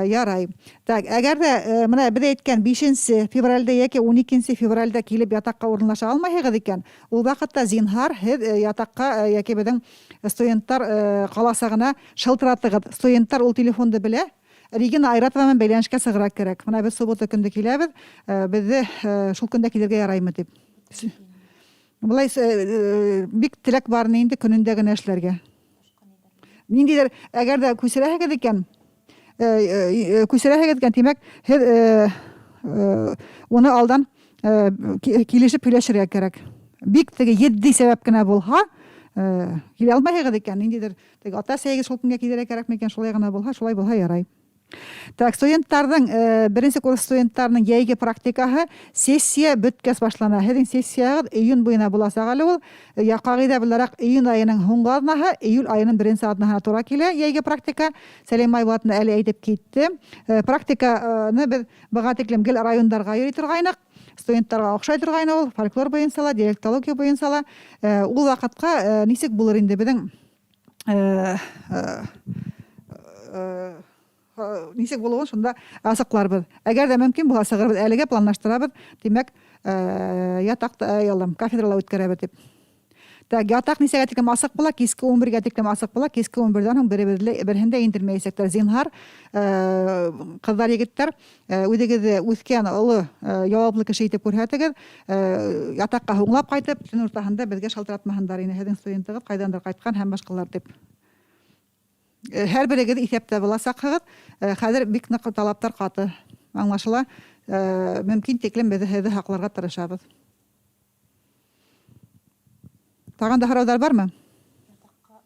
ярай. Так, әгәр ҙә бына беҙ әйткән 5 февральдә йәки 12 февральдә килеп ятаҡҡа урынлаша алмайһығыҙ икән, ул ваҡытта зинһар һеҙ ятаҡҡа йәки беҙҙең студенттар ҡаласағына шылтыратығыҙ. Студенттар ул телефонды белә. Регина Айратова менән бәйләнешкә сығырга кәрәк. Менә без суббота көндө киләбеҙ, беҙҙе шул көндә килергә яраймы дип. Былай бик теләк бар инде көнөндә генә эшләргә. Ниндидер, әгәр дә күсерәһегеҙ икән, күсерәһегеҙ икән, тимәк, һеҙ уны алдан килешеп һөйләшергә кәрәк. Бик теге етди сәбәп кенә булһа, килә алмайһығыҙ икән, ниндидер теге ата-әсәйегеҙ шул көнгә килергә кәрәкме икән, шулай гына булһа, шулай булһа ярай. Так, студенттарҙың, беренсе курс студенттарының йәйге практикаһы сессия бөткәс башлана. Һеҙҙең сессияғыҙ июнь буйына буласаҡ әле ул. Я ҡағиҙә булараҡ июнь айының һуңғы аҙнаһы, июль айының беренсе аҙнаһына тура килә йәйге практика. Сәлим Айбулатовна әле әйтеп китте. Практиканы беҙ быға тиклем гел райондарға йөрөй торғайныҡ. Студенттарға оҡшай торғайны ул, фольклор буйынса ла, диалектология буйынса ла. Ул ваҡытҡа нисек булыр инде беҙҙең нисек булыуын шунда асыҡларбыҙ. Әгәр ҙә мөмкин булһа сығырбыҙ, әлегә планлаштырабыҙ, тимәк, ятаҡта, ялым, кафедрала үткәрәбеҙ тип. Так, ятаҡ нисәгә тиклем асыҡ була? Киске 11-гә тиклем асыҡ була. Киске 11-дән һуң беребеҙҙе береһен дә индермәйәсәктәр. Зинһар, ҡыҙҙар, егеттәр, үҙегеҙҙе үҫкән оло яуаплы кеше итеп күрһәтегеҙ. Ятаҡҡа һуңлап ҡайтып, төн уртаһында беҙгә шалтыратмаһындар ине, һеҙҙең студентығыҙ ҡайҙандыр ҡайтҡан һәм башҡалар тип. Һәр берегеҙ иҫәптә буласаҡһығыҙ. Хәҙер бик ныҡ талаптар ҡаты. Аңлашыла. Мөмкин тиклем беҙ һеҙҙе һаҡларға тырышабыҙ. Тағын да һорауҙар бармы?
Ятаҡҡа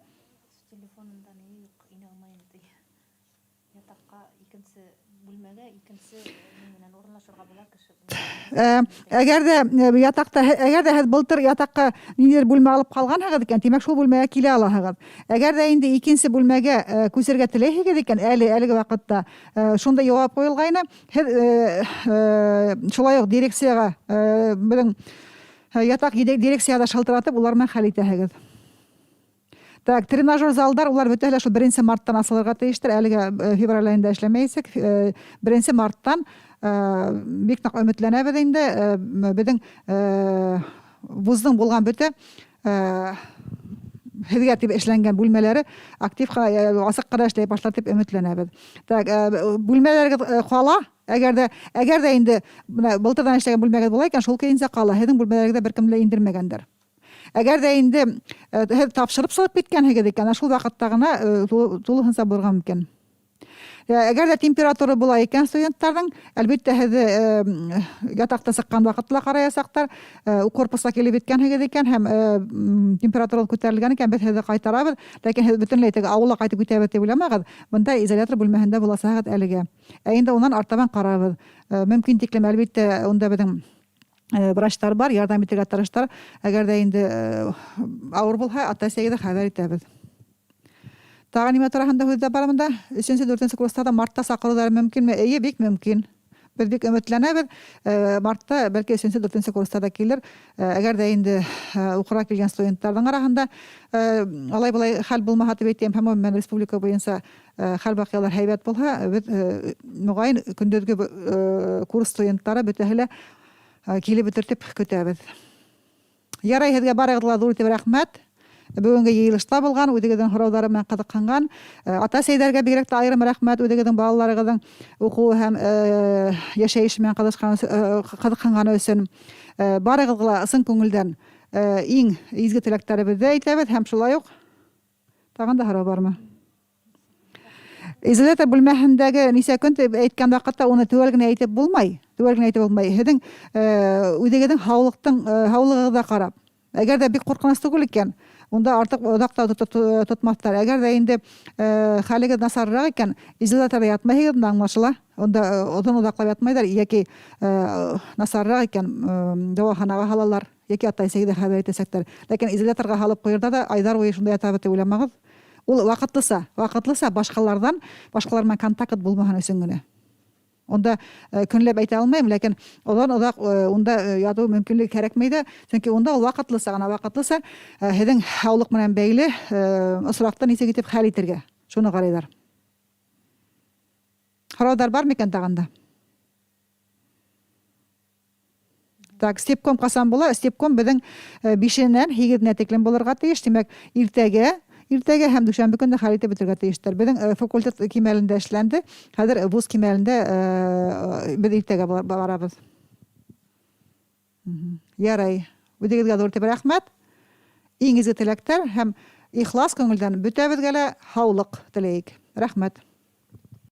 телефонында ни юҡ, инә алмайым ти. Ятаҡҡа икенсе бүлмәгә, икенсе ни менән урынлашырға була кеше.
Әгәр ҙә ятаҡта, әгәр ҙә һеҙ былтыр ятаҡҡа ниндәйҙер бүлмә алып ҡалғанһығыҙ икән, тимәк, шул бүлмәгә килә алаһығыҙ. Әгәр ҙә инде икенсе бүлмәгә күсергә теләйһегеҙ икән, әле әлеге ваҡытта шундай яуап ҡуйылғайны, һеҙ шулай уҡ дирекцияға, беҙҙең ятаҡ дирекцияға шалтыратып, улар менән хәл итәһегеҙ. Так, тренажер залдар, улар бөтәһе лә шул 1 марттан асылырға тейештер. Әлегә февраль айында эшләмәйәсәк. 1 марттан бик ныҡ өмөтләнәбеҙ инде. Беҙҙең вуздың булған бөтә һеҙгә тип эшләнгән бүлмәләре актив асыҡ ҡына эшләй башлар тип өмөтләнәбеҙ. Так, бүлмәләрегеҙ ҡала. Әгәр ҙә инде бына былтырҙан эшләгән бүлмәгеҙ була икән, шул көйөнсә ҡала. Һеҙҙең бүлмәләрегеҙҙә бер кем дә индермәгәндер. Әгәр ҙә инде һеҙ тапшырып сығып киткәнһегеҙ икән, шул ваҡытта ғына тулыһынса булырға мөмкин. Әгәр ҙә температура була икән студенттарҙың, әлбиттә, һеҙҙе ятаҡта сыҡҡан ваҡытта ла ҡараясаҡтар. Корпусҡа килеп еткәнһегеҙ икән һәм температура күтәрелгән икән, беҙ һеҙҙе ҡайтарабыҙ. Ләкин һеҙ бөтөнләй теге ауылға ҡайтып китәбеҙ тип уйламағыҙ. Бында изолятор бүлмәһендә буласаҡһығыҙ әлегә. Ә инде унан артабан ҡарарбыҙ. Мөмкин тиклем, әлбиттә, унда беҙҙең врачтар бар, ярҙам итергә тырыштар. Әгәр ҙә инде ауыр булһа, ата-әсәгеҙгә хәбәр итәбеҙ. Тағы нимә тураһында һүҙ ҙә бар бында? Өсөнсө, дүртенсе курстарҙа мартта саҡырыуҙары мөмкинме? Эйе, бик мөмкин. Беҙ бик өмөтләнәбеҙ. Мартта бәлки өсөнсө, дүртенсе курстарҙа килер. Әгәр ҙә инде уҡырға килгән студенттарҙың араһында алай-былай хәл булмаһа тип әйтәм, һәм гомумән республика буйынса хәл ваҡиғалар һәйбәт булһа, беҙ моғайын көндөҙгө курс студенттары бөтәһе лә килеп бөтөр тип көтәбеҙ. Ярай, һеҙгә барығыҙға ла ҙур итеп рәхмәт. Бөгөнгө йыйылышта булған, үҙегеҙҙең һорауҙары менән ҡыҙыҡһынған ата-әсәйҙәргә бигерәк тә айырым рәхмәт, үҙегеҙҙең балаларығыҙҙың уҡыуы һәм йәшәйеше менән ҡыҙыҡһынғаны өсөн. Барығыҙға ла ысын күңелдән иң изге теләктәребеҙҙе әйтәбеҙ һәм шулай уҡ тағын да һорау бармы? Изолятор бүлмәһендәге нисә көн тип әйткән ваҡытта уны теүәл генә әйтеп булмай, теүәл генә әйтеп булмай. Һеҙҙең үҙегеҙҙең һаулығығыҙға ҡарап. Әгәр ҙә бик ҡурҡыныс түгел икән, унда артыҡ оҙаҡ та тотмаҫтар. Әгәр ҙә инде хәлегеҙ насарыраҡ икән, изоляторҙа ятмайһығыҙ, унда аңлашыла. Унда оҙон оҙаҡлап ятмайҙар, йәки насарыраҡ икән, дауаханаға һалалар, йәки ата-әсәгеҙгә хәбәр итәсәктәр. Ләкин изоляторға һалып ҡуйырҙа да айҙар буйы шунда ятабыҙ тип уйламағыҙ. Ул ваҡытлыса башҡалар менән контакт булмаһын өсөн генә. Унда көнләп әйтә алмайым, ләкин оҙон оҙаҡ унда ятыу мөмкинлеге кәрәкмәй ҙә, сөнки унда ул ваҡытлыса ғына, ваҡытлыса һеҙҙең һаулыҡ менән бәйле осраҡты нисек итеп хәл итергә, шуны ҡарайҙар. Һорауҙар бар микән тағын да? Так, степком ҡасан була? Степком беҙҙең бишенән һигеҙенә тиклем булырға тейеш. Тимәк, иртәгә, Иртәгә һәм дүшәмбе көндә хәл итеп бөтөргә тиештәр. Беҙҙең факультет кимәлендә эшләнде. Хәҙер вуз кимәлендә беҙ иртәгә барабыҙ. Ярай. Үҙегеҙгә ҙур итеп рәхмәт. Иң изге теләктәр һәм ихлас күңелдән бөтәбеҙгә лә һаулыҡ теләйек. Рәхмәт.